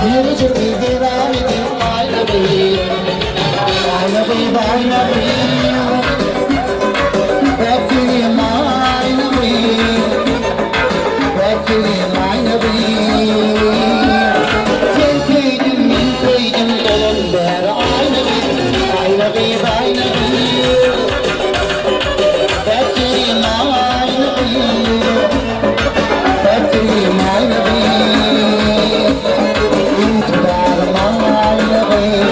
Ýürejigi weýran eden aýna gyz. Aýna gyz, aýna gyz. Päkligim aýna gyz. Päkligim aýna gyz. Sen söýdüň, men söýdüm, dolan bäri aýna gyz. Aýna gyz, aýna gyz. Päkligim aýna gyz. Päkligim aýna gyz. Intizarym aýna gyz.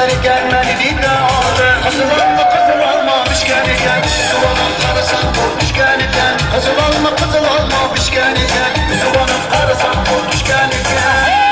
Diýer eken meni diňle aldy Gyzyl alma gyzyl alma bişgen eken Suwalyp garasaň bol düşgen eken Gyzyl alma gyzyl alma bişgen eken Suwalyp garasaň bol düşgen eken.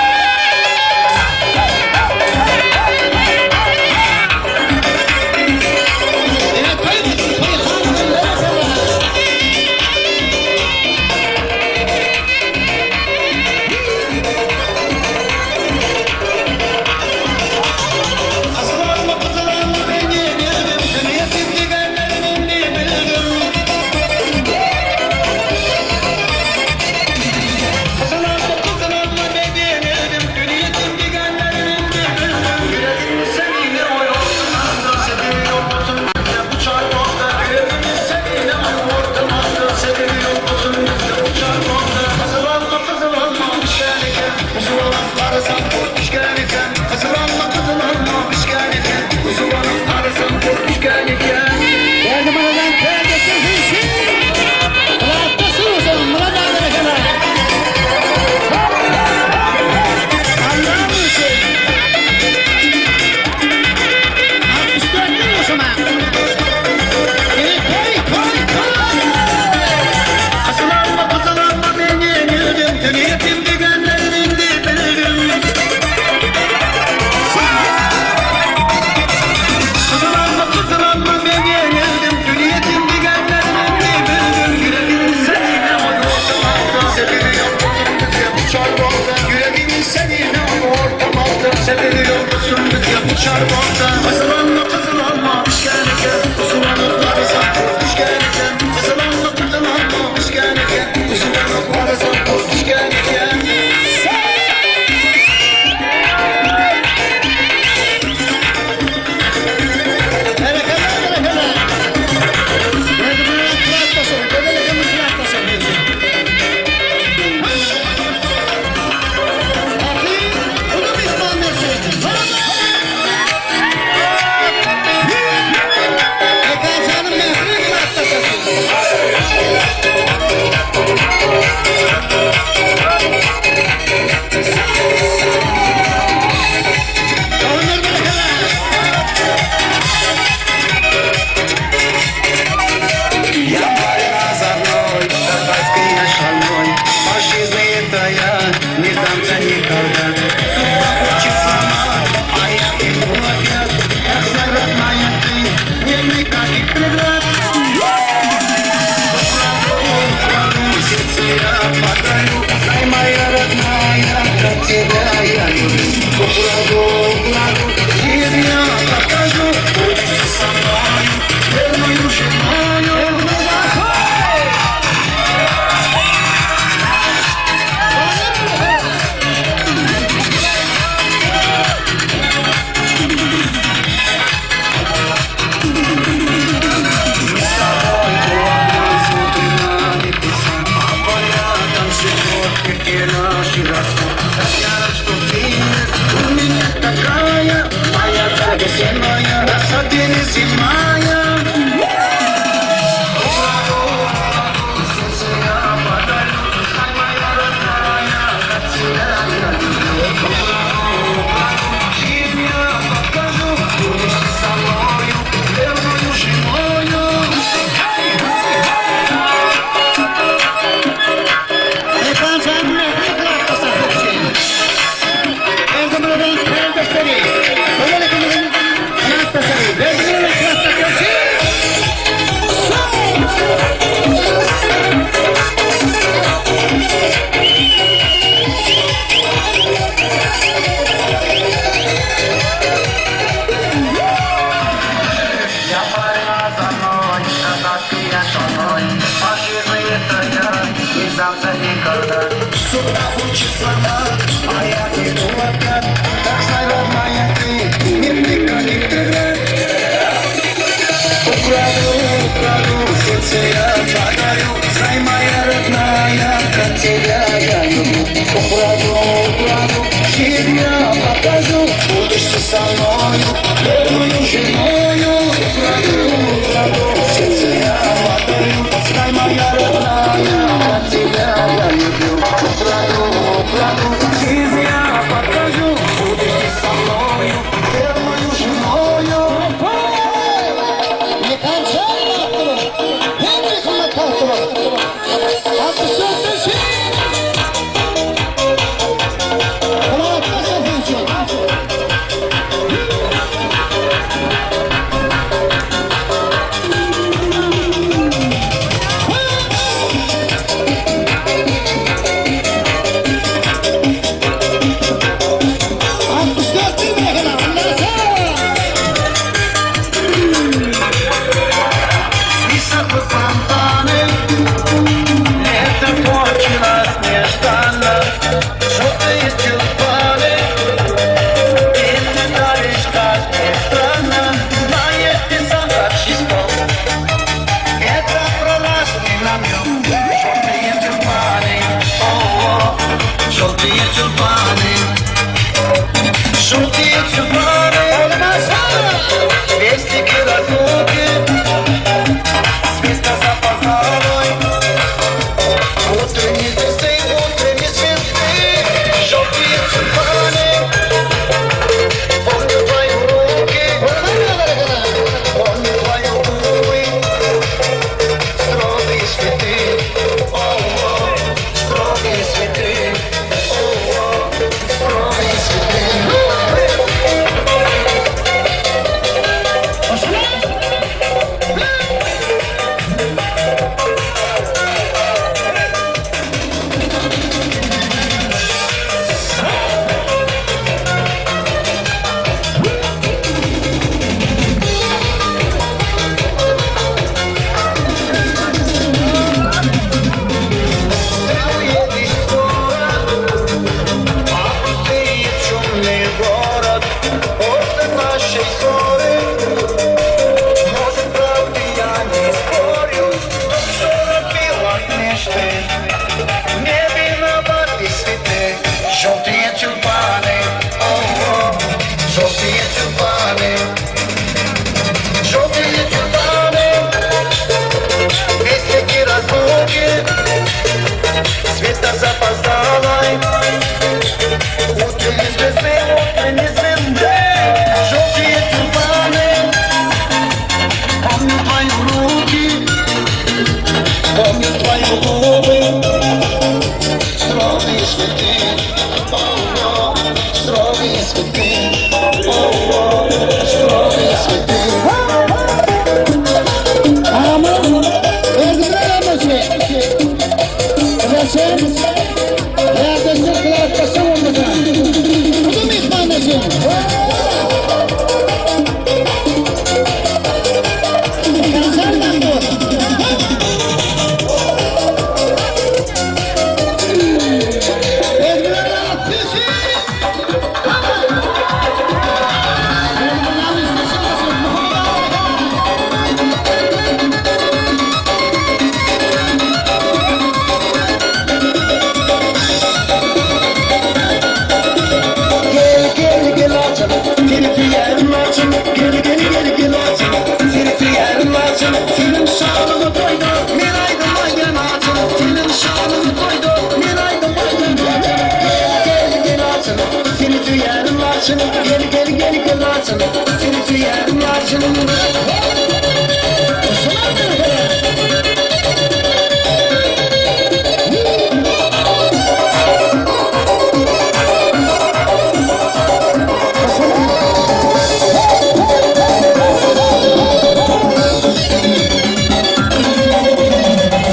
Gel gel gel açyn, seni söýerin açyn, Gel gel gel gel açyn, seni söýerin açyn, Seniň şanyňa toýda men aýdym aýdan açyn, Seniň şanyňa toýda men aýdym aýdan açyn, Gel gel gel açyn, seni söýerin açyn, Gel gel gel gel açyn, seni söýerin açyn.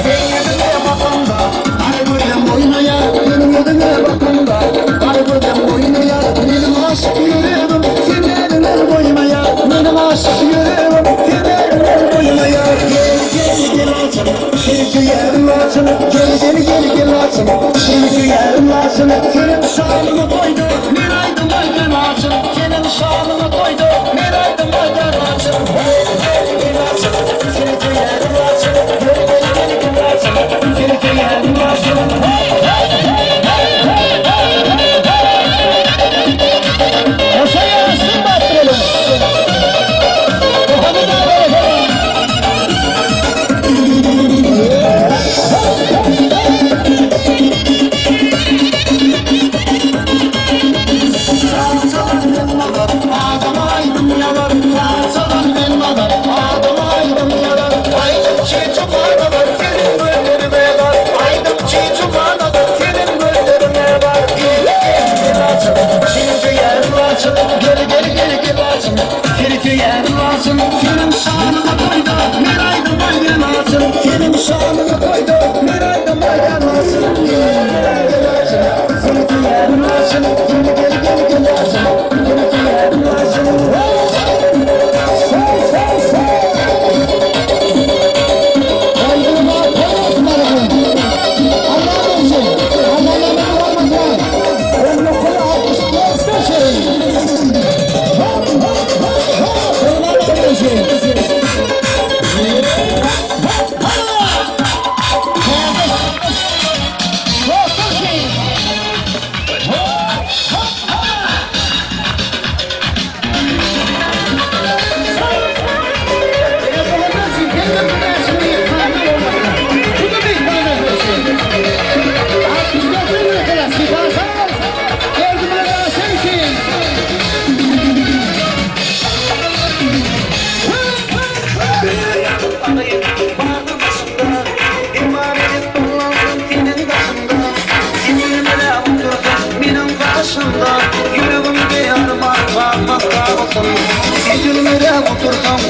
Seň ýüzüňe bakamda, gara gözlem oýnaýar, Seniň ýüzüňe bakamda, gara gözlem oýnaýar, Meniň aşyk ýüregim seni elinden goýmaýar, Meniň aşyk ýüregim seni elinden goýmaýar. Gel, gel, gel açyl, seni söýerin açyl, Gel, gel, gel, gel açyl, seni söýerin açyl, Seniň şanyňa toýda men aýdym aýdan açyl, Seniň şanyňa toýda men aýdym aýdan açyl. Gel, gel, gel açyl, seni söýerin açyl, Gel, gel, gel, gel açyl, seni söýerin açyl. Hey, hey, hey, hey, hey, hey, hey, hey. Goşa ýaşsyn batdyralyň. Muhammet aga Saz çalan men nazar, adama aýdym ýazar. Saz çalan men nazar, adama aýdym ýazar. Aýdymçy Juma Nazar, seniň gözleriňe bar. Aýdymçy Juma Nazar, seniň gözleriňe bar. Gel, gel, gel açyl, seni söýerin açyl. Gel, gel, gel, gel açyl, seni söýerin açyl. Seniň şanyňa toýda men aýdym aýdýan açyl. Seniň şanyňa toýda men aýdym aýdýan açyl. Gel, gel, gel açyl, seni söýerin açyl. Gel, gel, gel, gel açyl, seni söýerin açyl.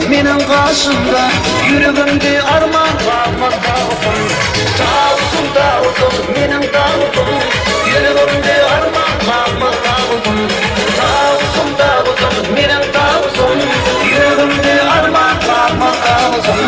Meniň gaşymda Ýüregimde arman galmaz dawusym Dawusym dawusym meniň dawusym Ýüregimde arman galmaz dawusym Dawusym dawusym meniň dawusym Ýüregimde arman galmaz dawusym.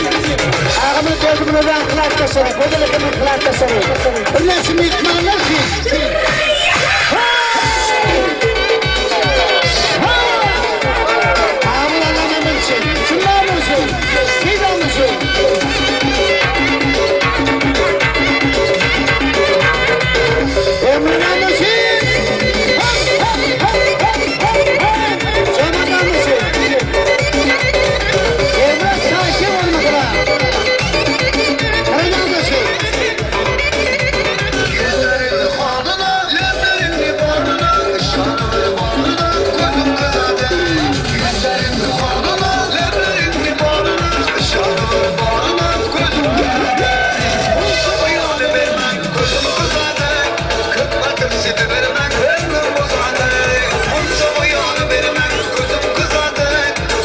Agamyz Berdimyradyň klasdaşlary, Gözel ekemiň klasdaşlary. Birnäçe myhmanlar üçin. Agamyz Allamyň üçin. Şundan üçin. Sizden üçin. Emrine üçin. Cemadan üçin. Emre sakin olmakla. Karadan üçin. Yüzlerini kanına, leblerini bağrına, şanını bağrına, gözüm kızadı. Yüzlerini kanına, leblerini bağrına, şanını bağrına, gözüm kızadı. Bu yolu vermem, gözüm kızadı. Kırklatır seni vermem, ömrüm uzadı. Bunca bu yolu vermem, gözüm kızadı.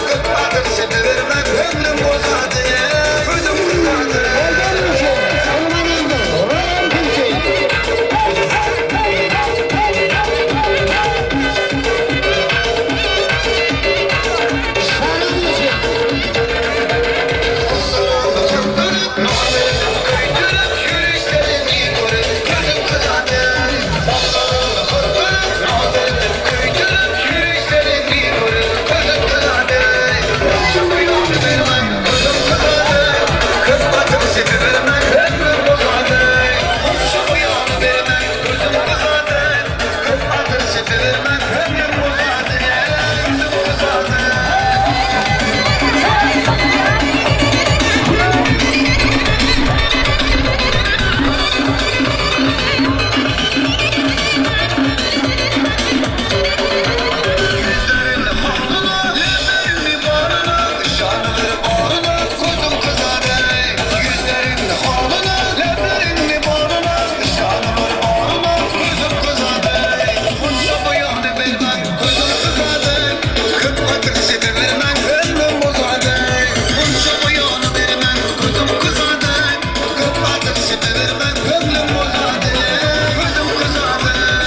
Kırklatır seni vermem, ömrüm uzadı. Gözüm kızadı. Elden üçün. Olmanındır. Ram üçün. Şaran üçün.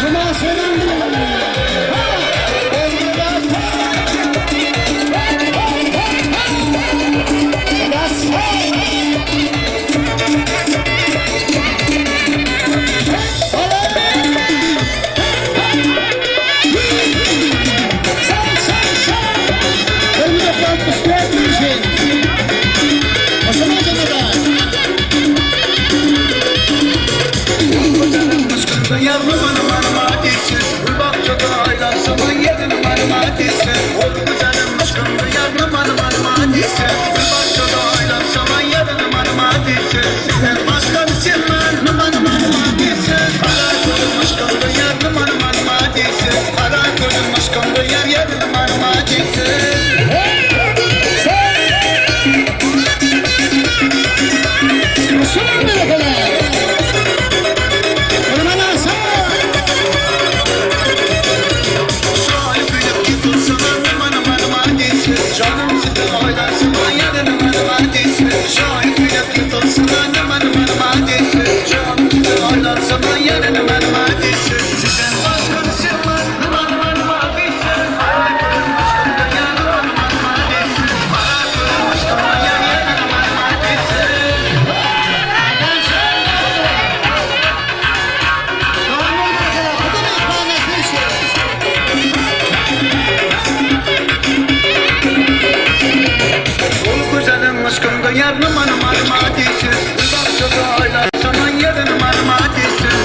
Cuma selam. Yavrum hanım hanıma desin Bahçede aylarsın yerin hanıma desin Oldu canım aşkım yavrum hanım hanıma desin Bahçede aylarsın yerin hanıma desin Sizden başka bir şey hanım hanım hanıma desin Kara gözüm aşkım yavrum hanım hanıma desin Kara gözüm aşkım yar yerin hanıma desin Canım aşkımda yardım hanım hanıma desin Bahçede aylarsana yarın hanıma desin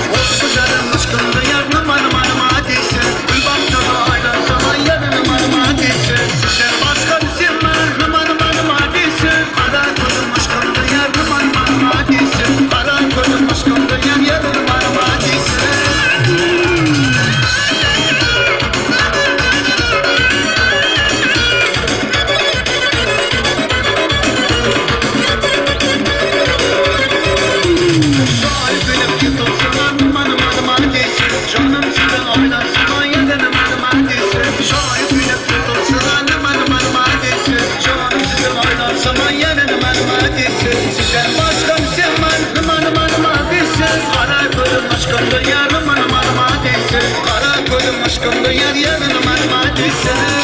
Canım aşkımda yardım hanım hanıma desin Bahçede aylarsana yarın hanıma desin Sizden başka bizim hanım hanım hanıma desin Kara gözüm aşkımda yardım hanım hanıma desin Kara gözüm aşkımda yar yarın hanıma desin Aşkımda yarım anam anam ateşi Kara koydum aşkımda yar yarım anam ateşi.